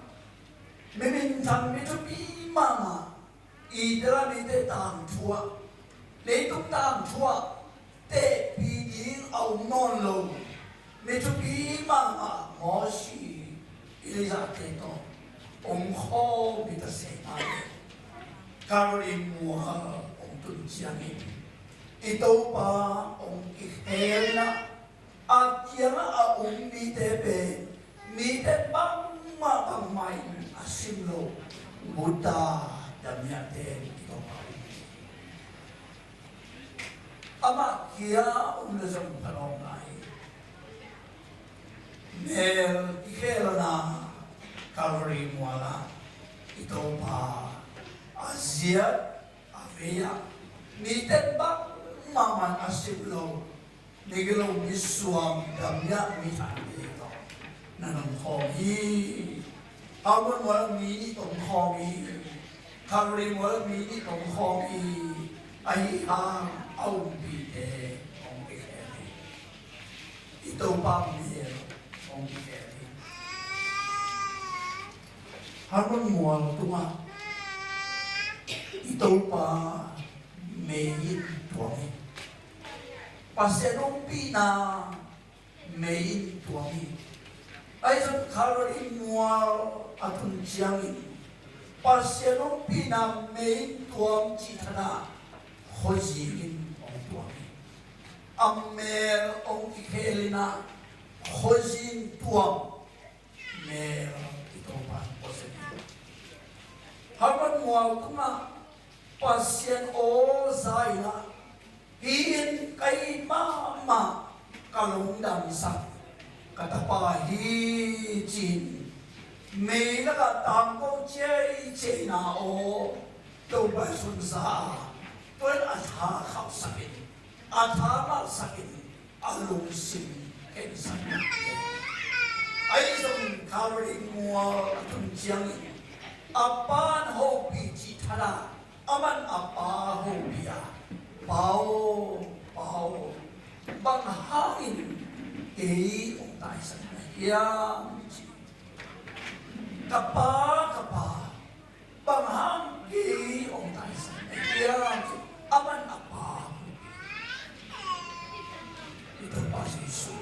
mi minthang, mi thupi mahmah, Israel mite tangthu ah, leitung tangthu ah tehpih ding a om nawn lo mi thupi mahmah Mosi, Elijah te tawh om khawm hi ta se mah leh, Calvary mual hong tun ciangin i Topa hong kikhel in ah, a kiangah a om mite pen, mite bangmah bangmah in a sim lo Buddha, damiahte in i Topa om hi. Amah kia om leh zong pha nawk nai. Mel kikhelna Calvary mual ah i Topa a ziat a vei ah, mite bangmah in a sim lo, migilo, misuang, damiah, mithang te tawh na nungkhawm hi. Hermon mual ah mi nih tawh khawm hi. Calvary mual ah mi nih tawh khawm hi. Ahi hang a umpite hong kikhel hi. I Topa mel hong kikhel hi. Hermon mual tungah i Topa mei in tuang hi. Pasian ompihna mei in tuang hi. Ahi zong Calvary mual a tun ciangin Pasian ompihna mei in tuang cih thadah khuazing in hong tuang hi. A mel hong kikhel in ah khuazing tuang mel i Topa in puasak hi. Hermon mual tungah Pasian aw za in ah, hih in ka it mahmah, ka lungdamsak ka tapa hi, ci-in mei lakah tangko ciaiciai in ah, aw Topa in zong za a, tua in a tha khauhsak in, a tha malsak in, a lungsim khensak in. Ahi zong Calvary mual a tun ciangin a Pa in hopih cih thadah, aman a Pa hopih a, Pa aw, Pa aw, bang hangin kei hong taisan na hiam, ci. Ka Pa, ka Pa, bang hang kei hong taisan na hiam, ci. Aman a Pa i Topa Jesuh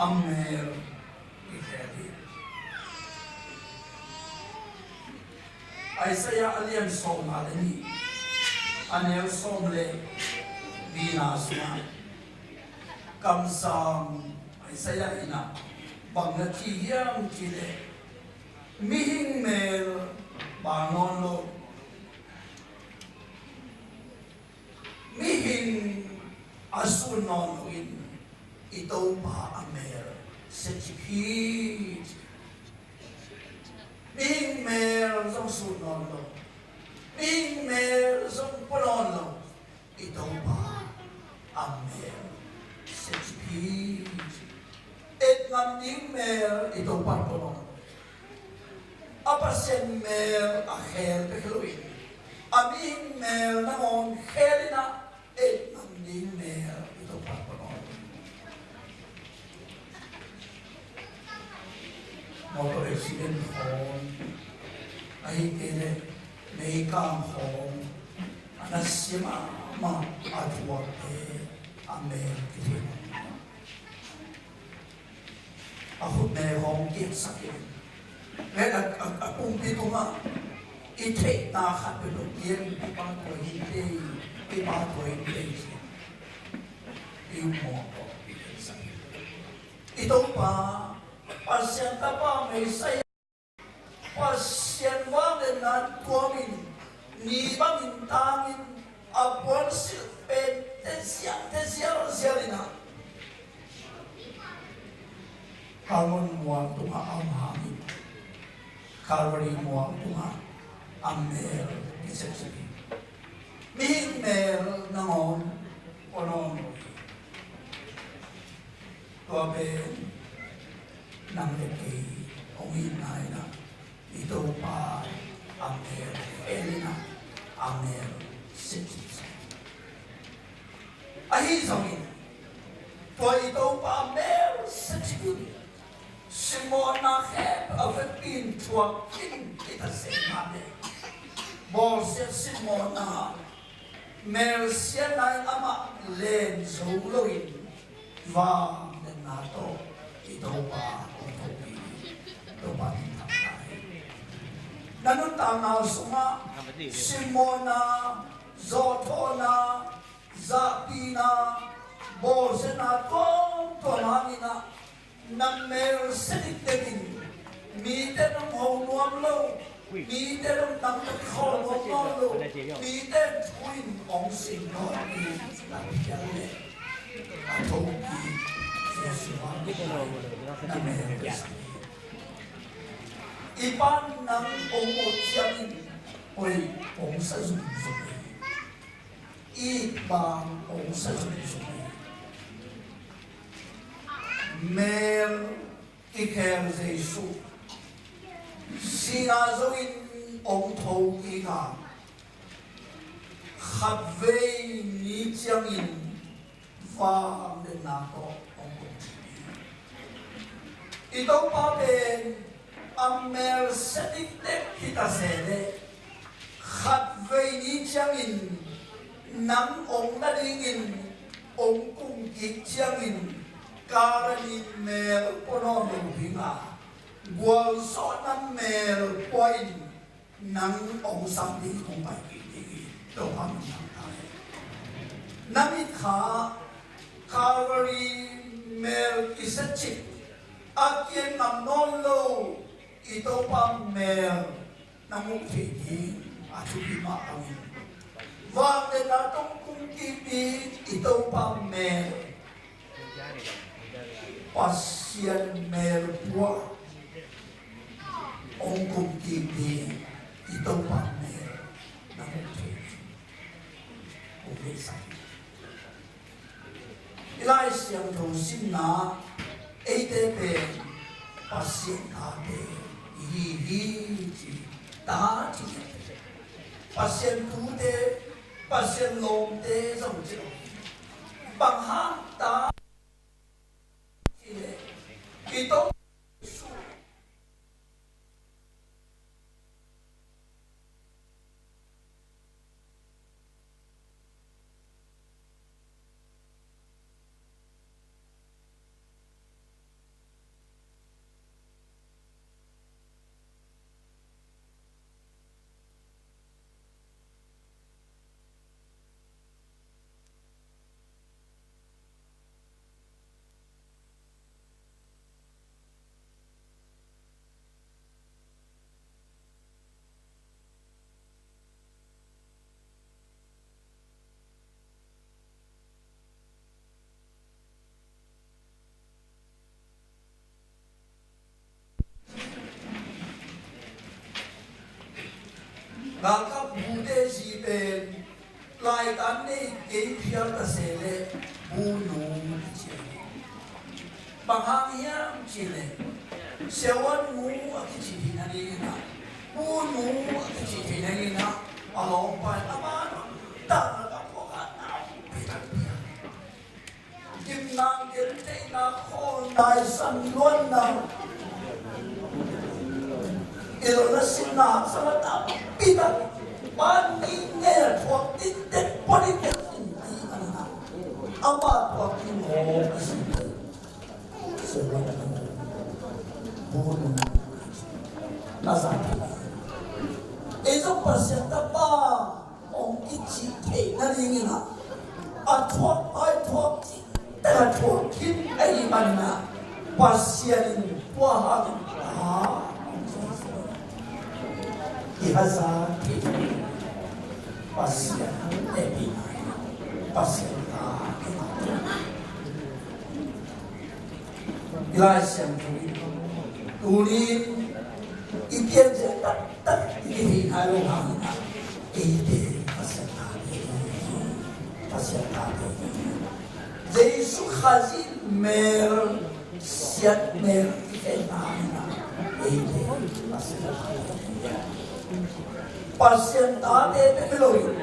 a mel i khel hi. Isaiah a lian sawmnga le nih, a neu sawm le lina sungah kamsang Isaiah in ah bang na ci hiam cih leh, mihing mel bang nawn lo, mihing a sun nawn loin i Topa a mel siacip hi. Mihing mel zong sun nawn lo, mihing mel zong pua nawn lo, i Topa a mel siacip hi. Et ngam ding mel i Topa pua nawn lo. A Pasian mel a khel bek hi loin, a mihing mel nangawn khel in ah, ei nang ding mel i Topa pua nawn lo. Motor accident khawng, ahih kei leh meikang khawng, a nasia mahmah a thuakte a mel kithei. A khutme hong kiatsak in, le a, a, a pumpi tungah i theihna khat peuhpeuh piang, i Pa tua hi teh, i Pa tua hi teh, i mawh tawh i kiatsak in. I Topa Pasian Tapa Messiah, Pasian vangliatna tuamin, ni bangin tangin, a puansilh pen tezia tezia zial in ah, Hermon mual tungah a om hangin, Calvary mual tungah a mel kisepsep hi. Mihing mel nangawn pua nawn lo hi. Tua pen nang le kei hong itna in ah, i Topa a mel khel in ah, a mel sepsep. Ahi zongin, tua i Topa a mel sepsep in, simmawhna khempeuh a vekpi in thuak khin i ta se mah leh, bawlsiat simmawhna, melsiatna in amah len zo loin, vangliatna tawh i Topa hong thokik hi. Topa minthanna hi. Na nuntakna sungah simmawhna, zawhthawhna, zahpihna, bawlsiatna tuamtuam hangin ah, na mel sia dikdekin, mite nong ho nuam lo, mite nong nang tawh kikhawl nuam nawn lo, mite thu in hong sing nawn lo, na phial leh a thokik Jesuh a, na mel sia ding. I Pa'n nang hong ut ciangin, oi, hong sa zungzung hi. It bang hong sa zungzung hi. Mel kikhel Jesuh, sihna zo-in hong thokik a, khatvei ni ciangin vangliatna tawh hong kumkik hi. I Topa pen a mel sia dikdek hi ta se leh, khatvei ni ciangin nang hong na dingin hong kumkik ciangin, Calvary mel pua nawn lo ding a, gualzawhna mel pua in nang hong sam ding, hong pai kik ding hi. Topa min thang ta hen. Na mitkha Calvary mel kisetcip a kiat ngam nawn lo i Topa mel na muh theih ding a thupi mah bangin, vangliatna tawh kumkik ding i Topa mel, Pasian mel pua hong kumkik ding i Topa mel na muh theih ding hong deihsak hi. I Lai Siangtho simna, eite pen Pasian tate i hi hi ci, ta ci, Pasian tute, Pasian lawmte zong ci lo. Bang hang ta ci leh, i Topa Jesuh Galkap bute zi pen laitan nei kei phial ta se leh bu nu a ci hi. Bang hang hiam cih leh siavuan nu a kici hi na ding hi. Unu a kici thei nadingin ah a lawmpa in amah nuntakna tawh khuakhanna pia. Gimna, gentheihna, khawnai, sanluanna, i lo na sinna haksatna tampi tak, pa nih ngei a thuak ding tek, pua ding tek in a hi a na. Amah thuak ding maw a si. Seven. Bun. Na sa thei. Ei zong Pasian tapa hong kici theih nadingin ah a thuak, a thuak, a thuak khin ahih manin ah Pasian in tua hangin a i haza thei. Pasian hehpihna, Pasian ta i Lai Siangtho in tuni in i pianzia taktak i kithei nai lo hangin ah eite Pasian tate, Pasian tate, Jesu Khazih mel, siat mel i khen hangin ah eite Pasian tate, Pasian tate bek hi lo in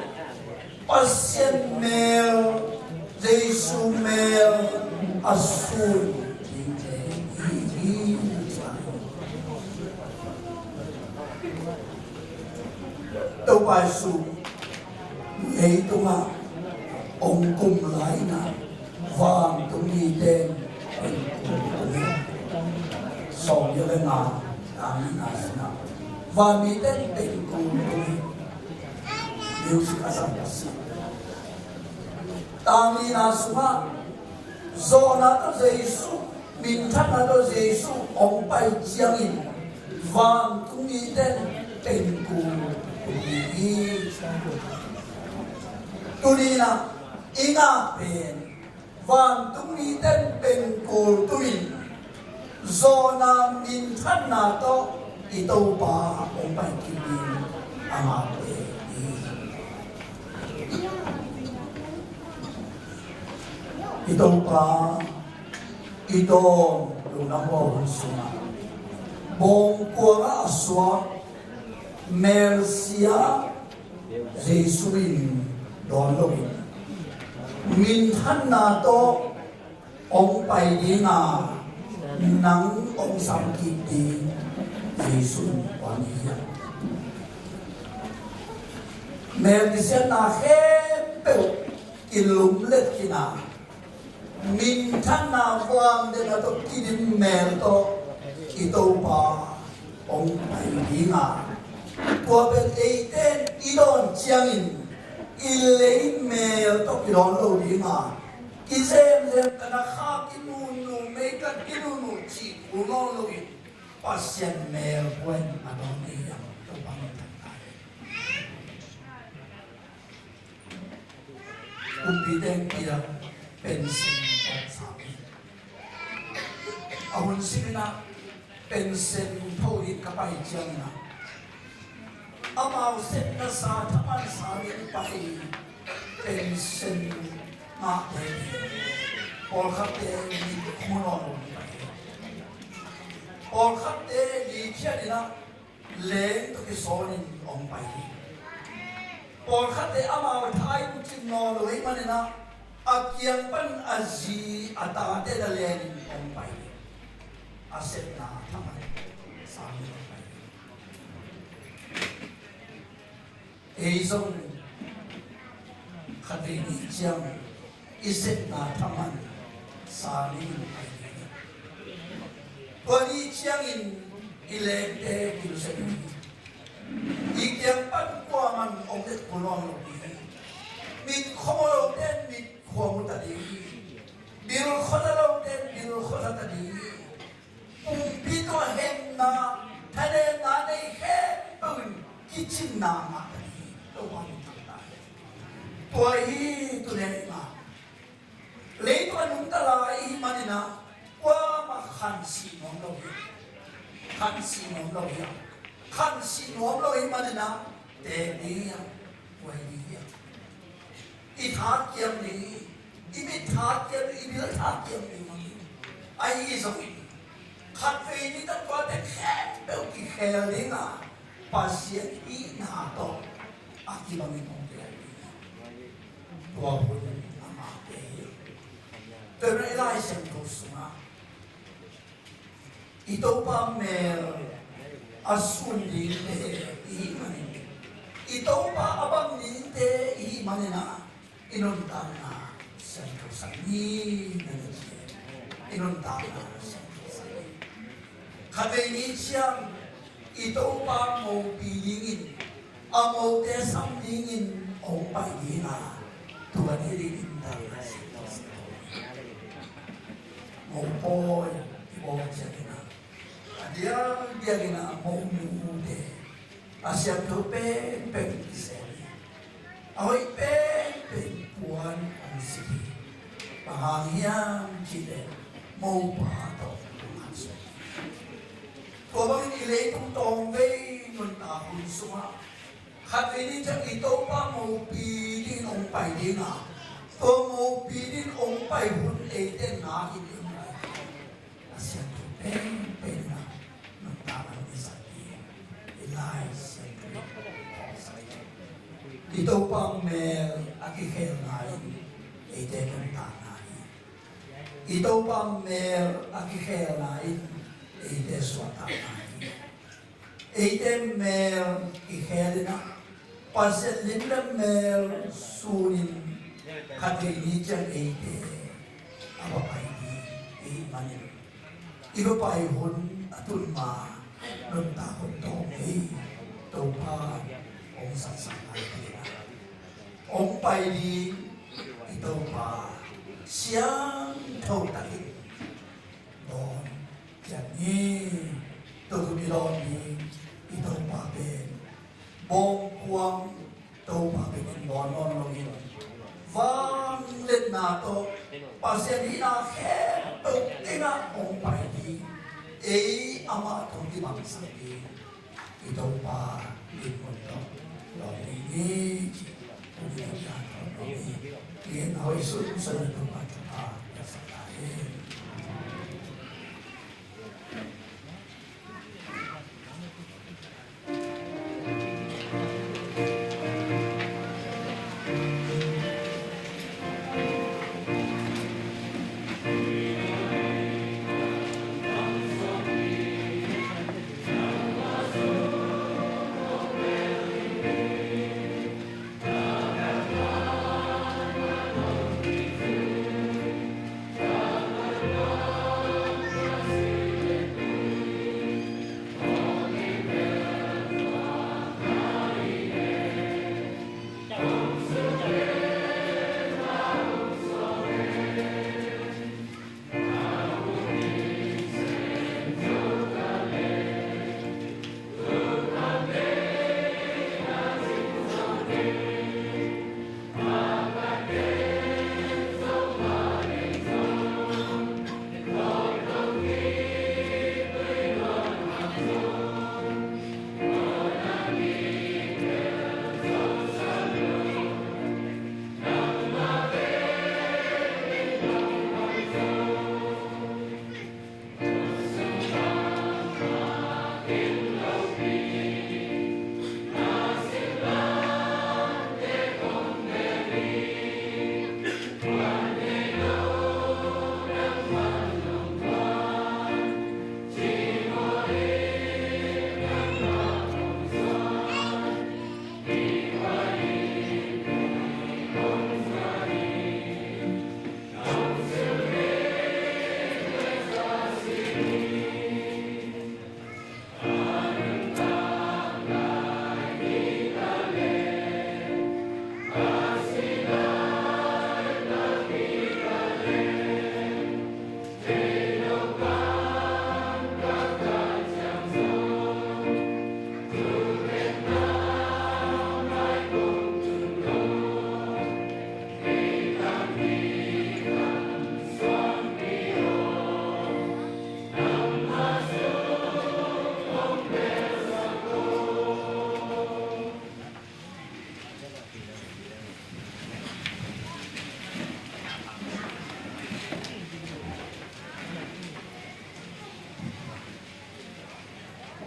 Pasian mel, Jesu mel a sun dingte hi hi. Topa Jesu leitungah hong kum lai-in ah vantung mite in sawm le nga, tang ni na sungah van mite in pengkul tung hi. Music a zang ka si. Tang nihna sungah zawhna tawh Jesu, minthanna tawh Jesu hong pai ciangin vantung mite in pengkul tung hi. Tuni-in ah i ngah pen vantung mite in pengkul tumin zawhna minthanna tawh i Topa hong pai kik ding a ngah pen hi. I Topa, i dawn lungdam bawl hun sungah bawngkuang ah a suak melsia Jesu in dawn loin minthanna tawh hong pai ding a, nang hong sam kik ding Jesu in kuan hi a. Mel kisiatna khempeuh kilumlet khin a, minthanna, vangliatna tawh kidim mel tawh i Topa hong pai ding a, tua pen eite in i dawn ciangin i lei mel tawh kidawn lo ding a, kizemzem, ka na kha, kinunu, mei ka kinunu cih kul nawn loin Pasian mel buain a dawn hi a, Topa minthanna hi. Kumpi teng pia pension tawh sang hi. A hun simin ah pension tho ding ka pai ciangin ah amau sepna sa thaman sa ding pai pension ngahte, pawlkhatte in khua nawn lo ding pai. Pawlkhatte li khiat in ah leng tawh kisawnin hong pai hi. Pawlkhatte amau tha in cin nawn lo ahih manin ah a kiang pan a zi a tate na lenin hong pai hi. A sepna thaman sangin hong pai hi. Ei zong khatvei ni ciang i sepna thaman sa ni. Tua ni ciangin i lengte kilsep hi. I kiang pan kuaman hong det kul nawn lo hi. Mit khuamu lote in mit khuamu ta ding hi. Bil khuata lote in bil khuata ta ding hi. Pumpi tungah hehna, thanemna nei khempeuh in kicinna ngah ta ding hi. Topa min thang ta hen. Tua hi tuni a i ngah. Leitung a nungta lai i hih manin ah kuamah khansih nuam lo hi. Khansih nuam lo hi. Khansih nuam lo i hih manin ah teek ding hi. Buai ding hi. I thakiam ding hi. I mit thakiam ding, i bil thakiam ding hi. Ahi zongin khatvei ni tak tuate khempeuh kikhel ding a, Pasian hihna tawh a kibangin hong piak ding. Tua hun amahte hi. Tua i Lai Siangtho sungah i Topa mel a sun dingte i hih manin, i Topa a bang dingte i hih manin ah, i nuntakna siangthosak ni. Na na ci, i nuntakna siangthosak ni. Khatvei ni ciang i Topa mopi dingin, a mote sam dingin hong pai ding a, tua ni dingin nuntakna siangthosak ni. Mopawi i bawl ciangin ah, a diakdiakin ah mo mute a siangtho penpen kisem hi. A hoih penpen puan hong sik hi. Bang hang hiam cih leh mopa tawh hong hang suk hi. Tua bangin i leitung tawmvei nuntak hun sungah khatvei ni ciang i Topa mopi dingin hong pai ding a, tua mopi dingin hong pai hun eite nakin i om lai a siangtho penpen in ah nuntakna hong hisak ding. I Lai Siangtho i Topa mel a kikhelna in eite nuntakna hi. I Topa mel a kikhelna in eite suahtakna hi. Eite mel kikhel in ah, Pasian lim le mel sunin khatvei ni ciang eite a va pai ding i hih manin, i va pai hun a tun ma nuntak hun tawmvei Topa hong sansan lai ding a, hong pai ding i Topa siangtho takin dawn ciat ni. Tua kum i dawn ding i Topa pen bawngkuang Topa pen in dawn nawn loin, vangliatna tawh Pasian hihna khempeuh tengah hong pai ding, ei amah tawh kibangsak ding i Topa in mun tawh lawm ding hi, ci. Tuni a kiang tawh lawm hi. Lian a hoih sunsun a Topa thupha piaksak ta hen.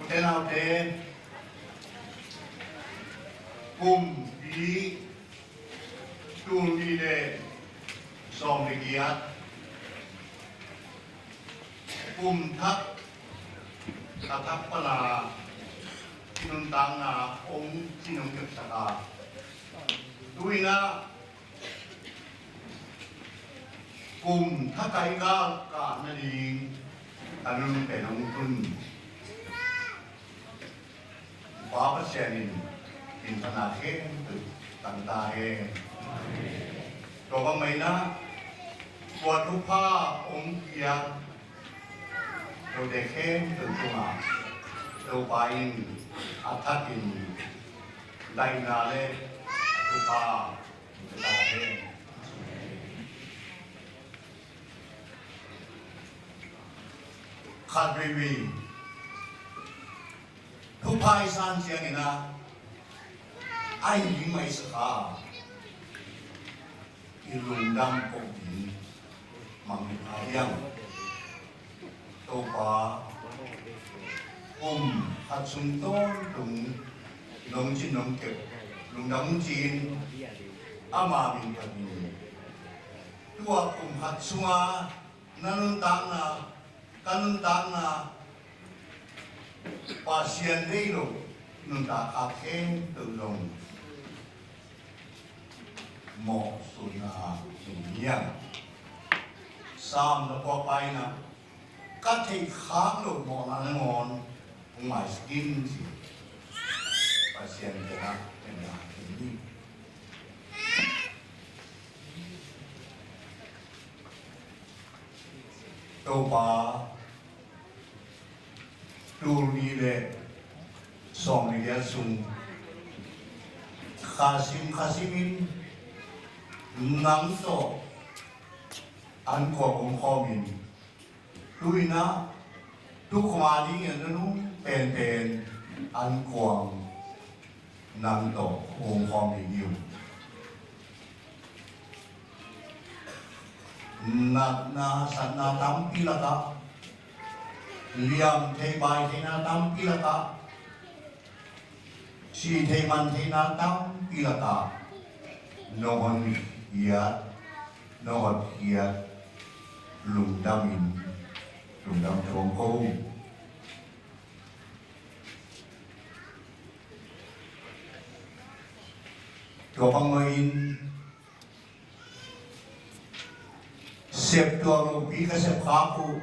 Ute naute, Kumpi tul nih le sawm le giat, kum thak a thak pana i nuntakna hong cin hong kepsak a, tu-in ah kum thak a i galkah nading a nunung pen hong tun Pa Pasian in thupha khempeuh tang ta hen. Tua bang mah in ah tua thupha hong piak note khempeuh tungah Topa in a thakin daihna le a thupha tang ta hen. Khat veivei thupha i san ciangin ah a hing mah i sa kha, i lungdam ko ding mang hi kha hiam? Topa, kum khat sung tawntung nong cin nong kep lungdam ci-in ama min phat ni. Tua kum khat sunga na nuntakna, ka nuntakna, Pasian deih lo nuntak a khempeuh zong mawhsutna nei hiam? Sam lapuakpa in ah ka theih khak loh mawhna nangawn hong maisak in ci. Pasian tungah thupha nei ni. Topa, tul nih le sawm le giat sung khasim khasimin nang tawh ankuang om khawmin, tu-in ah tukum a dingin a nunung penpen ankuang nang tawh om khawm ding hi ung. Natna satna tampi lakah, liam thei bai theina tampi lakah, si thei man theina tampi lakah nong hotkhiat, nong hotkhiat lungdamin lungdam thum ko. Tua bang mah in sep tuak lopi ka sep khak uh,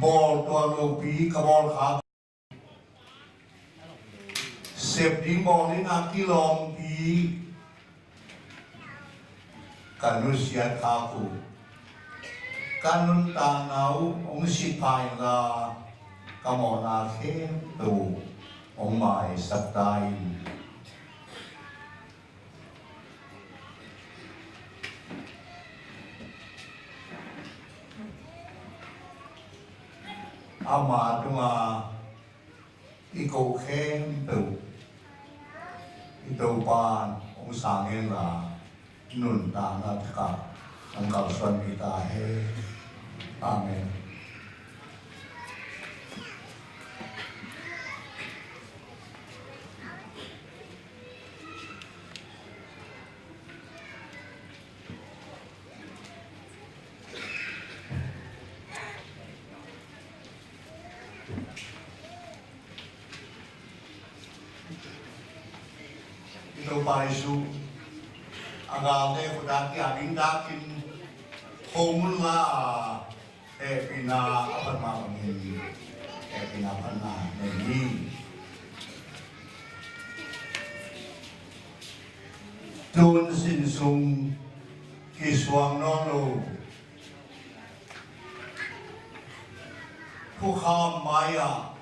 bawl tuak lopi ka bawl khak uh, sep ding bawl ding a kilawmpi ka nusiat khak uh, ka nuntakna uh hong sipha inla ka mawhna khempeuh hong maisak ta in. Ama tunga i koh khempeuh i Topa in hong sang hen la, nuntakna thakah hong kalsuanpih ta hen. Amen. I Topa Jesuh a galte khut a kiang ding takin khomun la a, hehpihna a phat mah bangin hehpihna phatna nei ni. Tun sin sung kisuang nawn lo thukham mai-ah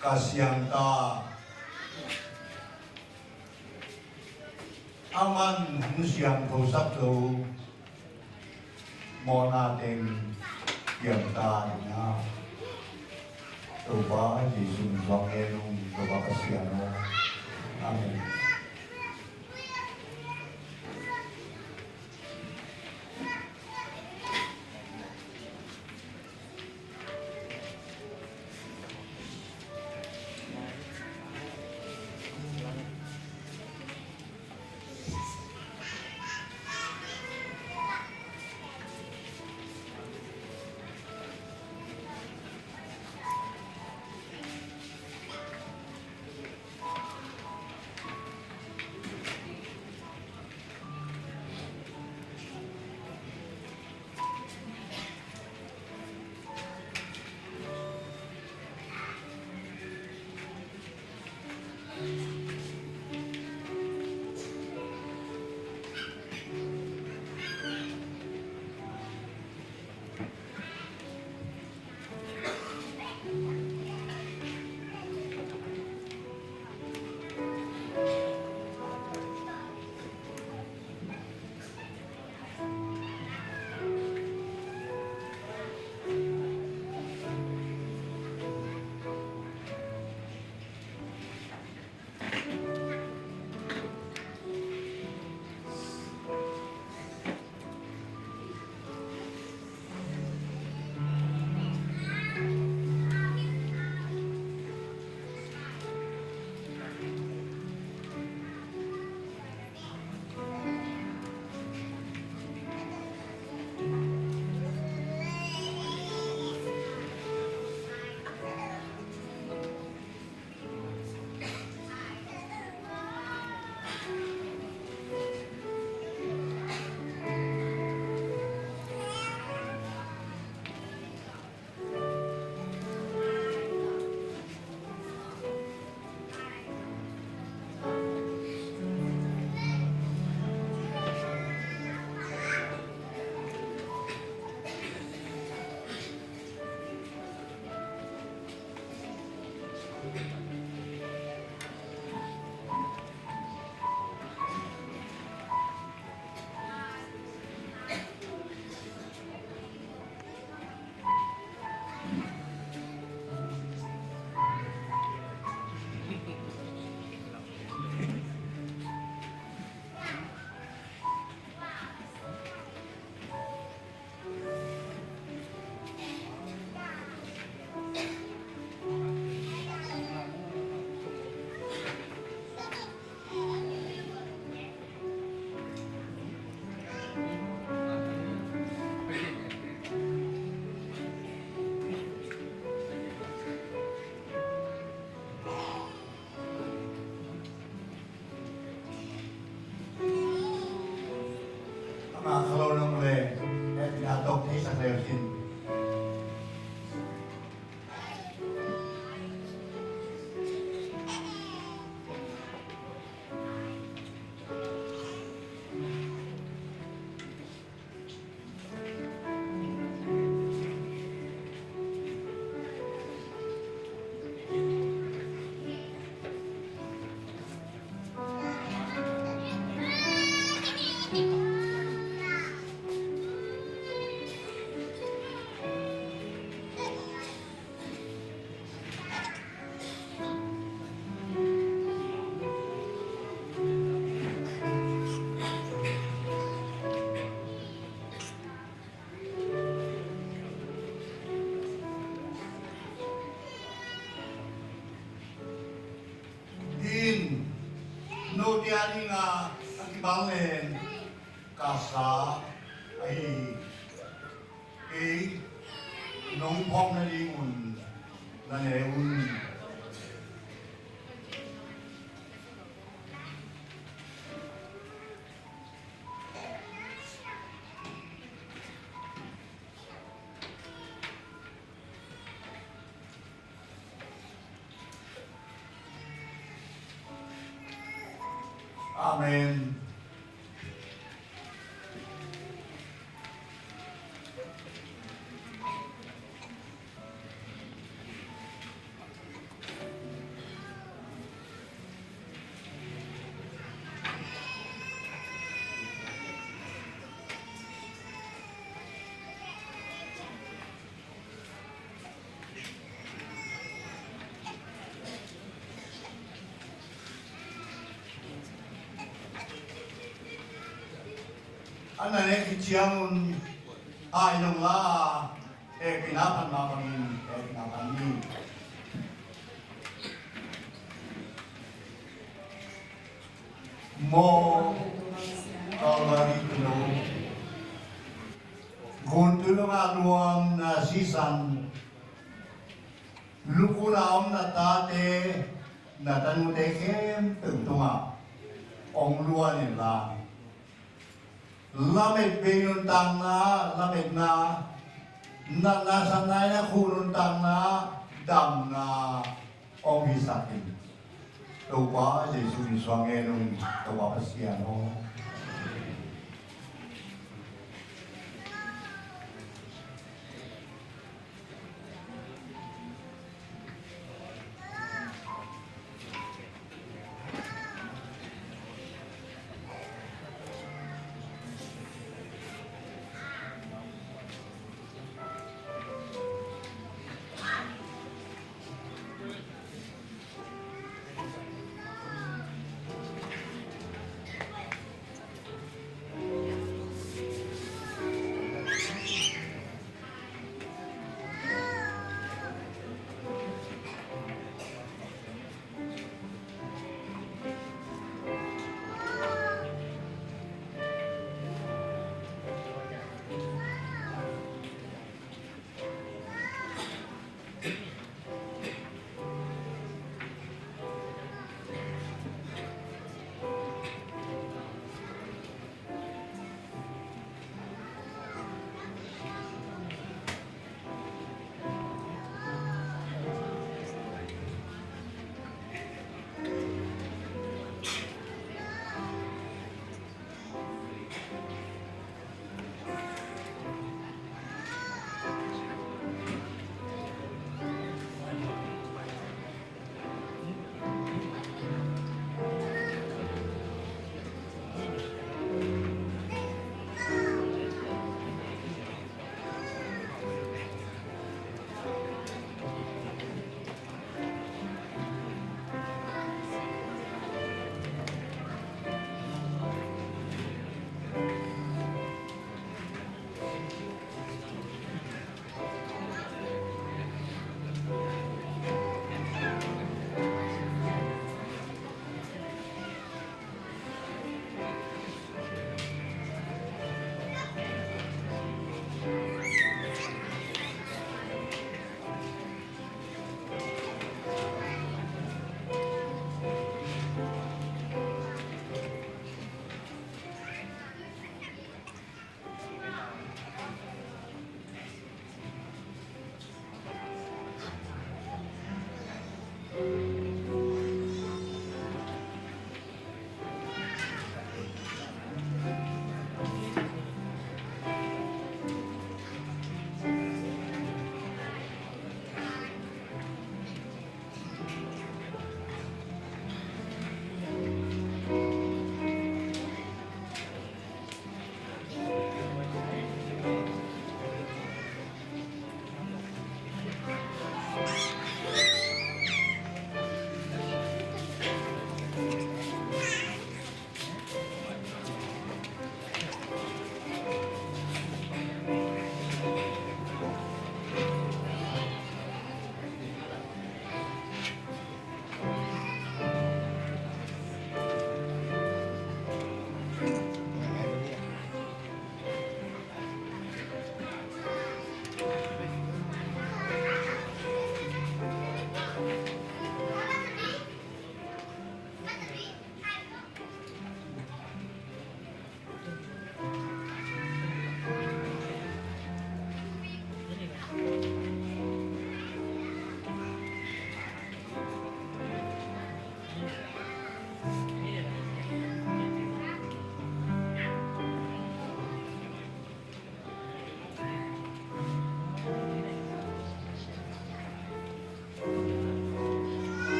ka siangtho, aman hong siangthosak lo mawhna teng piangta in ah, Topa Jesuh min suang hen ung, Topa Pasian aw. Amen. Kha lo nong le, eh, na tok thei sak leu sin. In, note a ding a, a kibang len ka sa ahi hi. Kei nong phawk nadingun na ne un. Amen. A na nek hi ciangun ai nong la, hehpihna pan mah bangin hehpihna pan ni. Maw Calvary tulo, gun tui bangah nuam na sisan, lukun a om na tate, na tanute khempeuh tungah hong luan inla, lamet bei nuntakna, lametna, natna satna in a khuh nuntakna, damna hong hisak in. Topa Jesu min suang ngen ung, Topa Pasian aw.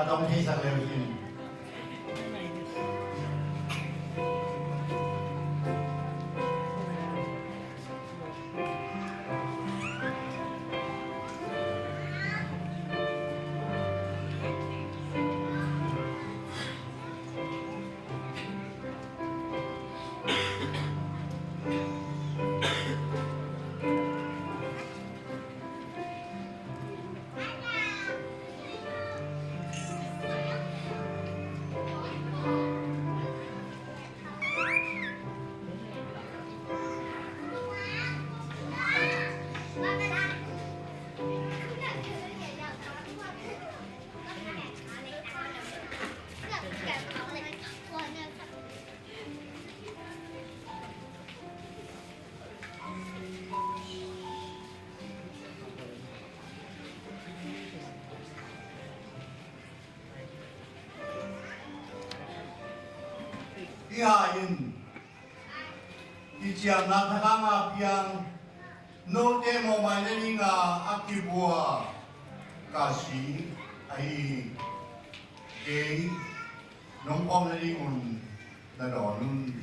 Tong theisak leu sin. Hi hang in kiciamna thakang a piang note mawhmai nading a a kibua Kasi ahi hi. Kei nong pom nading un na dawn un.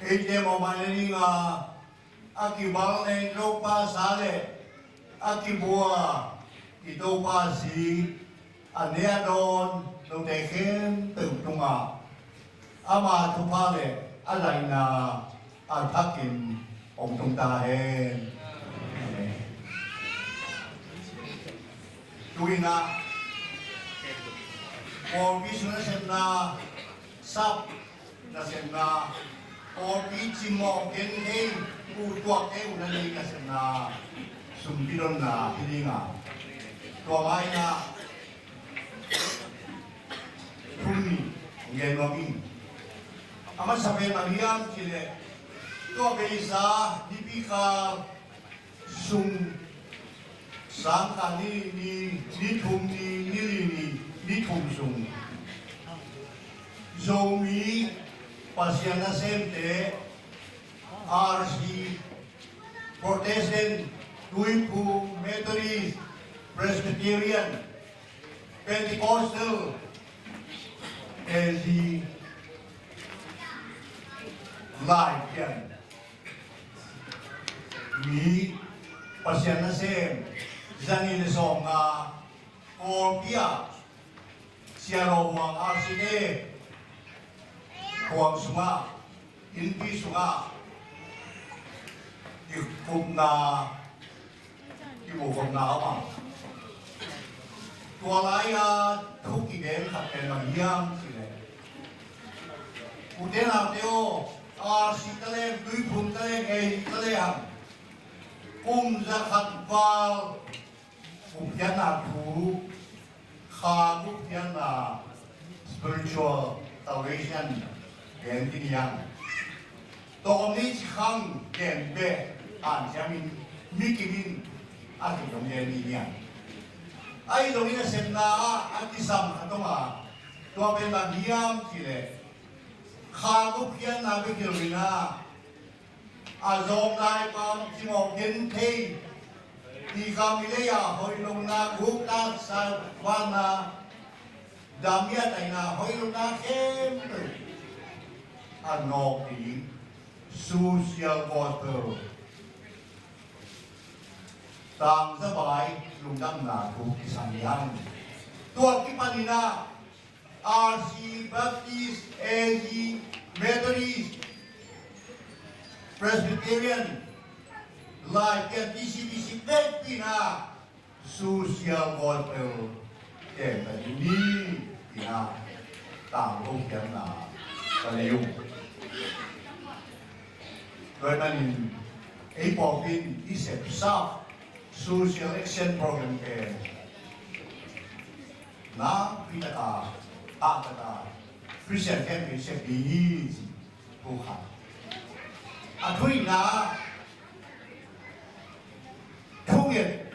Eite mawhmai nading a a kibang leng Topa sa le a kibua i Topa si a ne a dawn note khempeuh tungah ama thupha le a daihna a thakin hong tung ta hen. Amen. Tu-in ah pawlpi sung nasepna, sap nasepna, pawlpi cimawh genthei, puhtuakte uh nading nasepna sumpi donna hi ding a, tua mah in ah thu nih gen nuam ing. A masa pen bang hiam cih leh, tua beisa nipi kal sung, sangkah ni, ni, ni thum ni, ni li ni, ni thum sung, Zomi Pasian nasemte, R C, Protestant, Tuiphum, Methodist, Presbyterian, Pentecostal, A Z, Lai Pian, mi Pasian nasem zanih le sawmnga, Kawlpi ah Siarawhuang R C K khuang sungah, innpi sungah kikhupna, kibuhkhopna a om a. Tua lai-a thu kigen khat pen bang hiam cih leh, ute naute aw, R C ka leng, Tuiphum ka leng, A Z ka leng, kum za khat val gupkhiatna thu, kha gupkhiatna, spiritual salvation gen kiniang. Tawm ni ci khang gen beh hanciam in, mi kim in a kidong gen kiniang. Ahi zongin a sepna ah a kisam khat om a, tua pen bang hiam cih leh, kha gupkhiatna bek hi lo in ah, a zawng lai pan cimawh genthei, i gam i lei a hoih lohna, guktaksa, vanna, dam i a taina hoih lohna khempeuh a nawk ding social gospel, tangzabai lungdamna thu kisam hi hang. Tua kipanin ah R C, Baptist, A Z, Methodist, Presbyterian, Lai Pian, T C B C, vekpi in ah social gospel teng ta ding hi, ci-in ah tangko khiatna ka nei uh. Tua ahih manin ei pawlpi in i sepsa Social Action Program pen nakpi taka, tak taka Christian khempeuh i sep ding hi, ci thu khat. A thuhilhna, thunget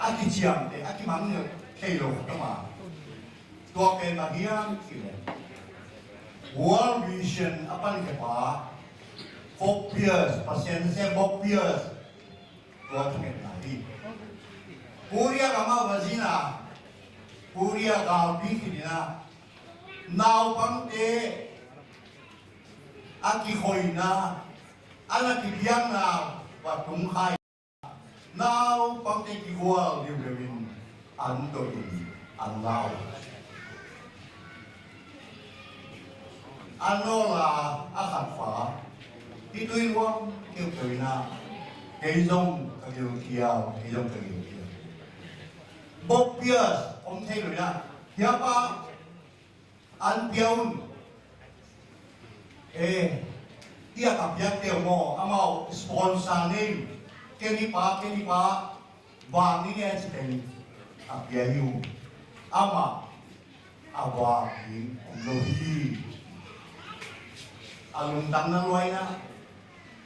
a kiciamteh, a kimangngilh thei lo khat om a. Tua pen bang hiam cih leh World Vision a pankhia pa, Bob Pierce, Pasian nasem Bob Pierce, tua thungetna hi. Korea gam ah va zin a, Korea galpi khit in ah, naupangte a kikhoihna, a na kipiakna va tung kha in, naupangte kigual diudiu in an dawh in an lau. An nawla a khat fa, hih tui luang keuhkeuh in ah, kei zong ka gilkial, kei zong ka gilkial. Bob Pierce om thei lo in ah, hiapa an pia un. Eh, tia ka piak teu maw, amau sponsor nei, kei ni pa, kei ni pa, vang ni nge ci teng a pia hi uh. Amah a vang ding om lo hi. A lungdamna luaina,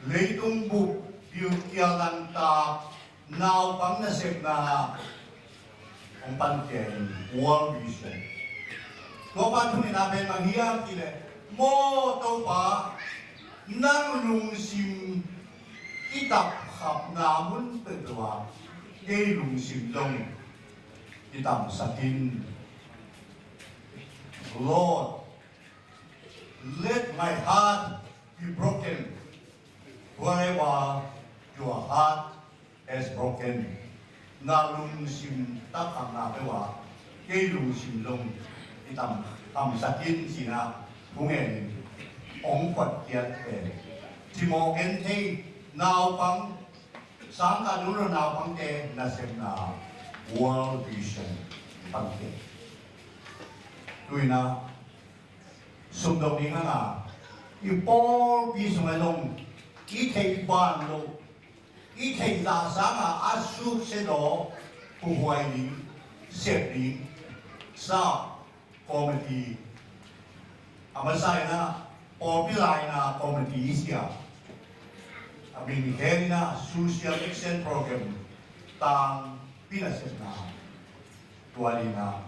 leitung bup gilkial dangtak naupang nasepna hong pankhia in World Vision. Tua pa thungetna pen bang hiam cih leh, maw Topa, nang lungsim i tapkhapna mun peuhpeuh ah kei lungsim zong i tamsak in. Lord, let my heart be broken wherever your heart has broken. Na lungsim takkhapna peuh ah kei lungsim zong i tam, tamsak in ci-in ah hong en in, hong phuat kiat pen. Cimawh genthei naupang, sangkah dungzui naupangte nasepna World Vision pankhia. Tu-in ah sumdong ding hang a, i pawlpi sungah zong i theih ban loh, i theih zah sangin a suksia zaw, phuhuai ding, sep ding, sa committee, a masa in ah pawlpi laina committee i sia, a min khel in ah Social Action Program, tangpi nasepna, tua ding ah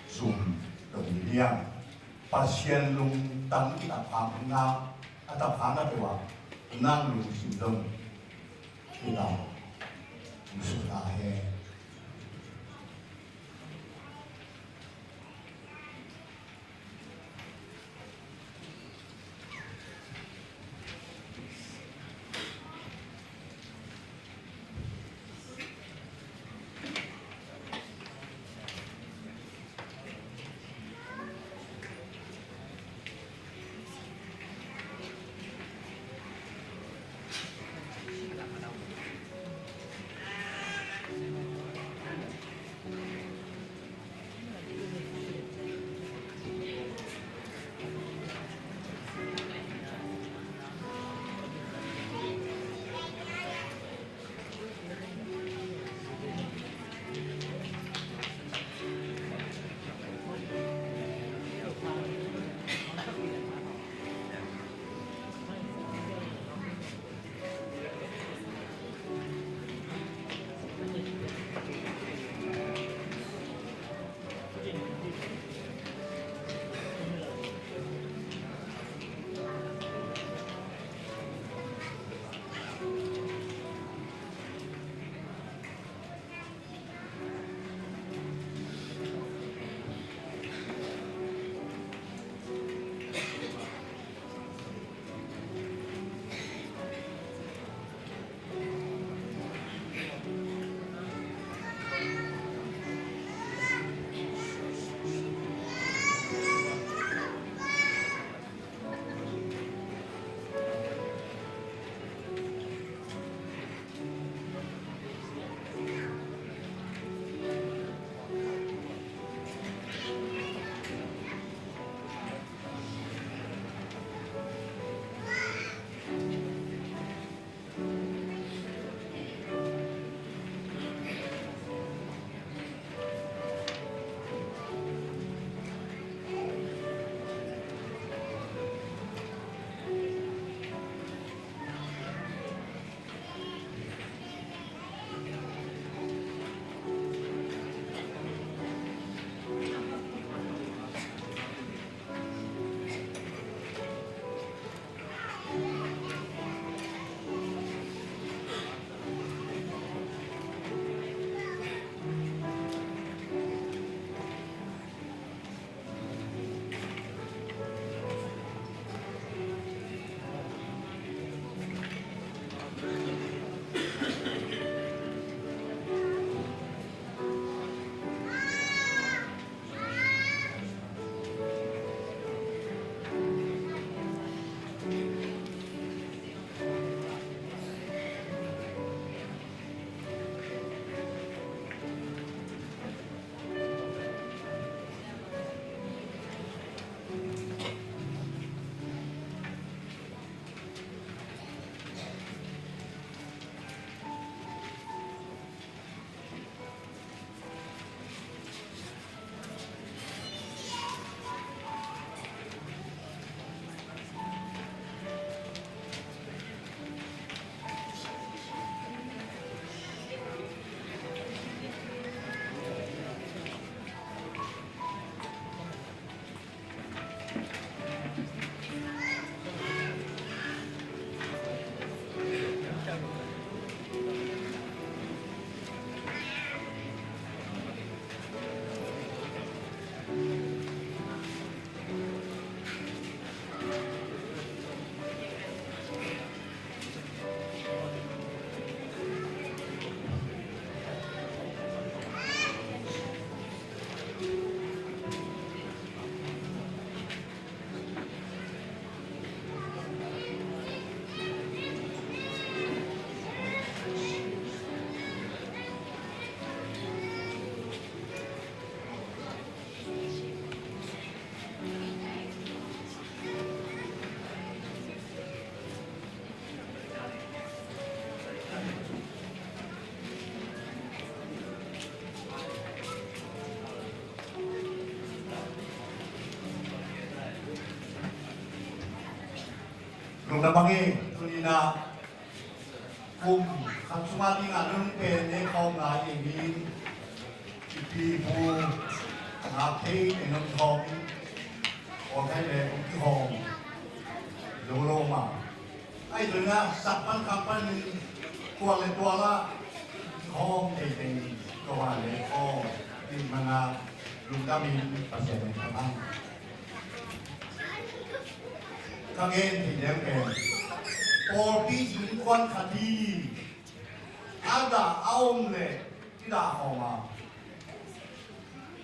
sum dong hi liang. Pasian lungtang i taphakna, a taphakna peuh ah nang lungsim zong i tam, lungsim ta hen. Lungdam bang e, tuni-in ah kum khat sungah dingah nung pen ne khawm ngai ing in, i pi i pu ngak thei ne nong khawm in, aw thei le kong kihawm lo lo mah. Ai tuni-in ah sak pan khak pan in tual le tual ah kihawm teitei in, tua le khawm in, mana lungdam in Pasian in ka thang. Ka gen thei deuh pen, pawlpi innkuan khat hi. A dah a om leh i dah khawm a,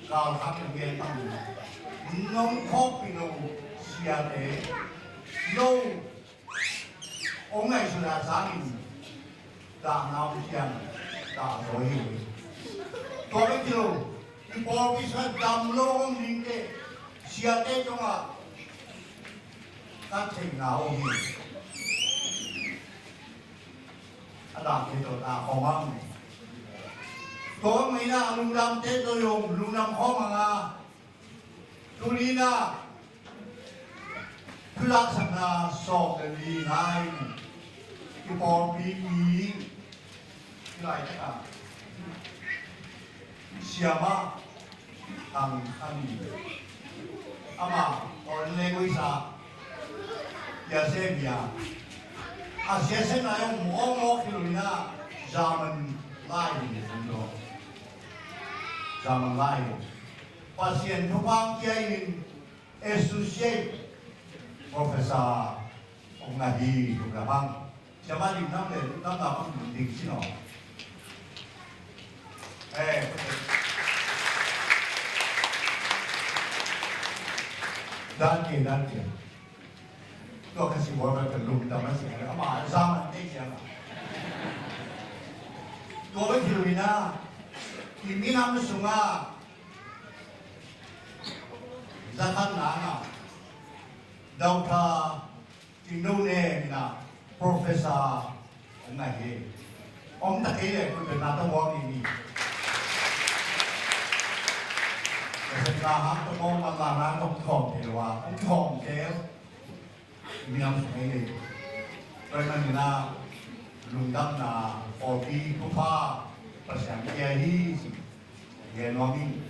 kal khat ka gen bang, nong khawmpih lo siate lo hong ngaihsut a sangin dahna om ciang dah zaw hi. Tua bek hi lo, i pawlpi sungah dam lo om ding teh siate tungah ka theihna om hi. A dahte tawh dah khawm ang. Tua bek mah in ah a lungdamte tawh zong lungdam khawm ang a, tuni-in ah thu laksakna sawm le li nai, i pawlpi mi, i laitak a siamah Thang Khan In, amah foreign language ah siasem hi a, a siasem lai om awk awk hi lo-in ah German lai hi, German lai hi. Pasian thupha kia in Associate Professor hong na hi, lungdam ang. Siamah ding nam le lungdam na bang ding si no. Eh, danke, danke. Tua ka si bawl ka lungdam a si, ama zaman te siamah. Tua bek hi lo-in ah i minam sungah za khatna ah Doctor Cing Do Ne in ah Professor hong na hi. Om ta kei leh kut pen na tawh muang ni ni. Professor hang tawh muang man la na tawh khawm thei lo a, hong khawm kei. Minam sung ei le. Tua ahih manin ah lungdamna, pawlpi thupha Pasian kia hi ci gen nuam ing.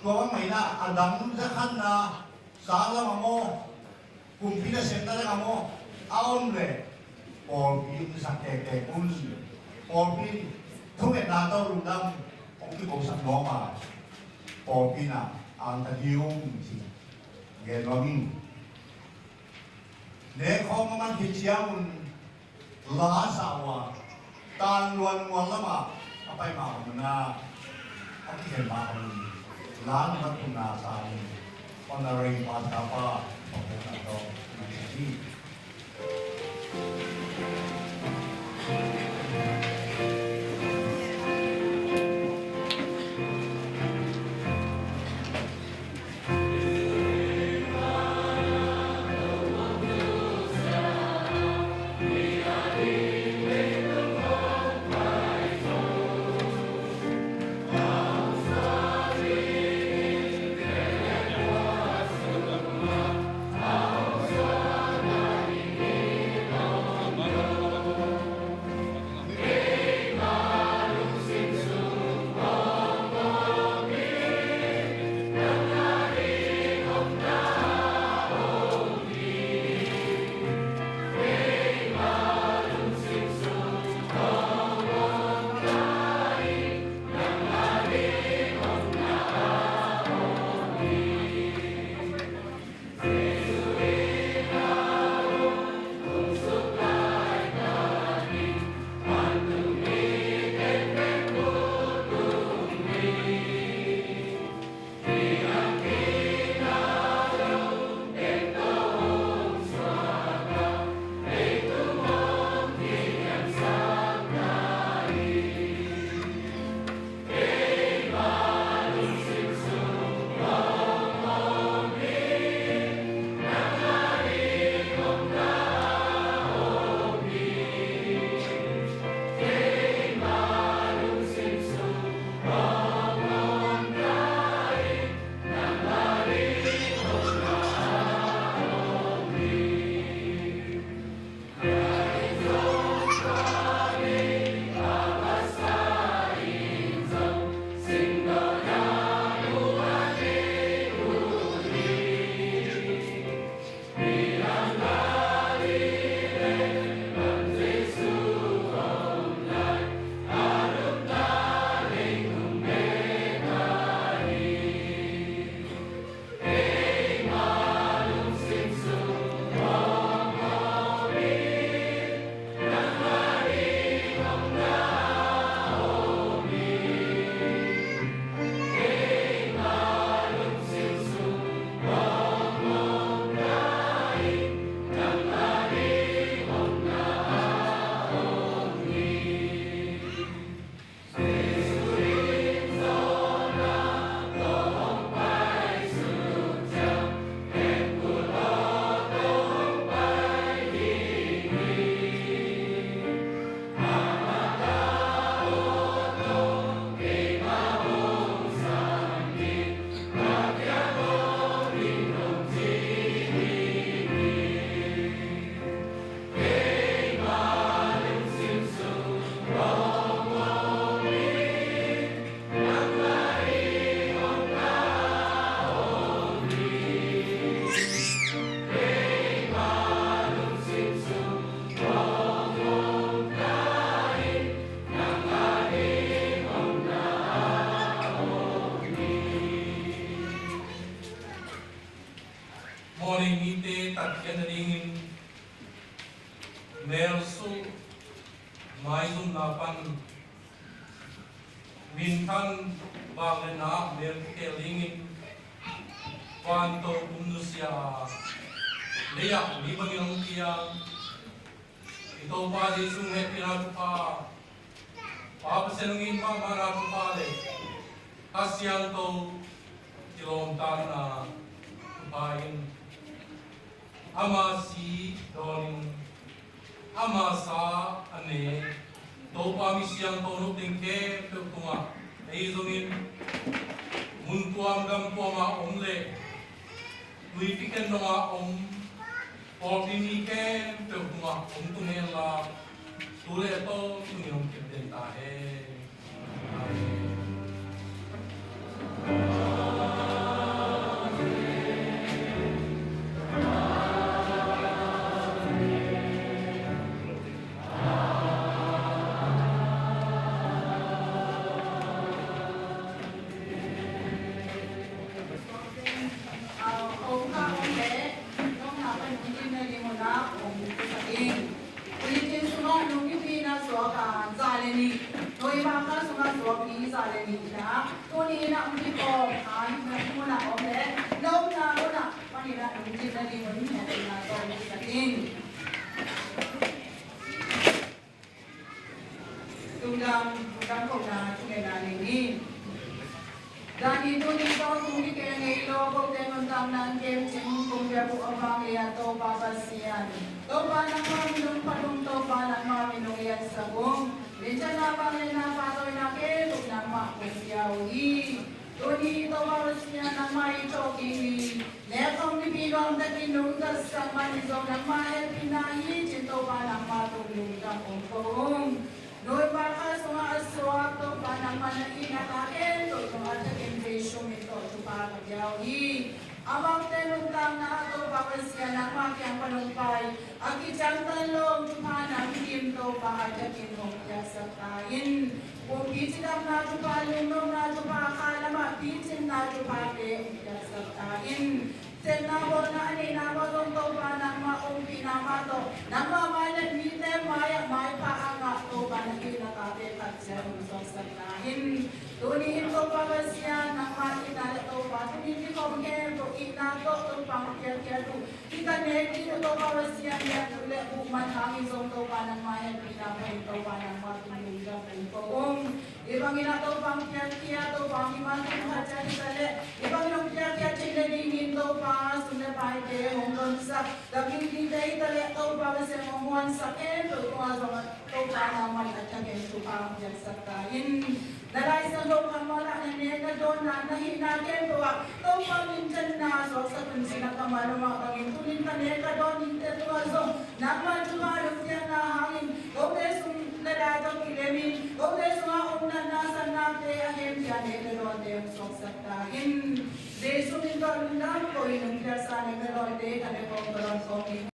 Tua bang mah in ah a dang za khatna sa lam ah maw, kumpi nasemna lam ah maw, a om leh pawlpi hong sak tektek un. Pawlpi thungetna tawh lungdam hong kikosak nuam a, pawlpi in ah angtang hi ung ci gen nuam ing. Ne khawm a man khit ciangun la sa uh a, Tanluan mual lamah a pai mah un a, a kikhen mah un la na mat un a sa un, Honorary Pastor pa, pa pawh na tawh na sa hi. Mite tatkhiat nadingin melsulh maizumna pan minthan vangliatna ah mel kikhel dingin vanto kum nusia a, lei-ah mi bangin hong piang i Topa Jesu hehpihna thupha, Pa Pasian hong it mahmahna thupha le Kha Siangtho kilawmtatna thupha in ama si dawnin ama sa a ne Topa mi siangtho nopting khempeuh tungah, ei zongin mun tuam gam tuamah om le tuipi khen dongah om pawlpi mi khempeuh tungah hong tung henla, tu le a tawntungin hong kip den ta hen. Amen. Om kha om leh, nong na pan hong dim na ding hun ah om kisa ding. Tuni tin sungah nong kipina suak a za le nih, November kha sungah suak ni za le nih in ah, tuni in ah hong kikawm a hihna mun ah om leh, na omna mun ah pan in ah nong dim na ding hun hehpihna tawh om kisa ding. Lungdam, lungdam kohna thungetna nei ni. Zani tuni tawntung kikhel ngei lo, kote nuntakna kemcing kum biakbuk a vang lei-a Topa Pasian, Topa nangmah minung phat ung, Topa nangmah minung liansak ung. Minthanna, vangliatna, pahtawina khempeuh nangmah hong pia uh hi. Tuni Topa Pasian nangmah i thawhkik ni, nek khawm nipi nuamtakin nungta sak man hi zong nangmah hehpihna hi cin Topa nangmah tung lungtang hong ko ung. November kha sungah a suak Topa nangmah na itna ta khempeuh tungah a thakin Jesu min tawh thupha ka pia uh hi. Amaute nuntakna ah Topa Pasian nangmah kiang pan hong pai a kiciamteh lo thupha nang kim Topa a thakin hong piaksak ta in. Pumpi cidamna thupha, lungnopna thupha, kha lamah picinna thuphate hong piaksak ta in. Sepna bawlna a neihna mah zong Topa nangmah ompihna mah tawh nangmah mai le mite mai-ah maipha a ngah Topa na itna tate khat ciat hong suaksak ta in. Tuni in Topa Pasian nangmah itna le Topa tuni in kikhawm khempeuh itna tawh Topa hong piakkhiat uh hih ka nek ding uh Topa Pasian biakbuk le bukman hangin zong Topa nangmah hehpihna panin Topa nangmah tung lungdam kong ko ung. Hih bangin ah Topa hong piakkhiat, Topa hong mimal tung khat ciat hi ta leh hih bangin hong piakkhiat theih nadingin Topa sum le paite hong donsak, gam dingdingte hi ta leh Topa Pasian hong muansak khempeuh tungah zong Topa nangmah in a thakin thupha hong piaksak ta in. Na Lai Siangtho kammal ah na nek na dawnna na hihna khempeuh ah Topa minthanna suaksak un ci-in ah kammal ah mah bangin tuni in ka nek ka dawn dingte tungah zong nangmah thupha lungpiakna hangin kote sung na da tawh kilemin kote sungah om natna sannate a hemkhia nek na dawnte hong suaksak ta in. Jesu min tawh lungdam ko-in hong piaksa nek na dawnte ka nek khawm ka dawn khawm ding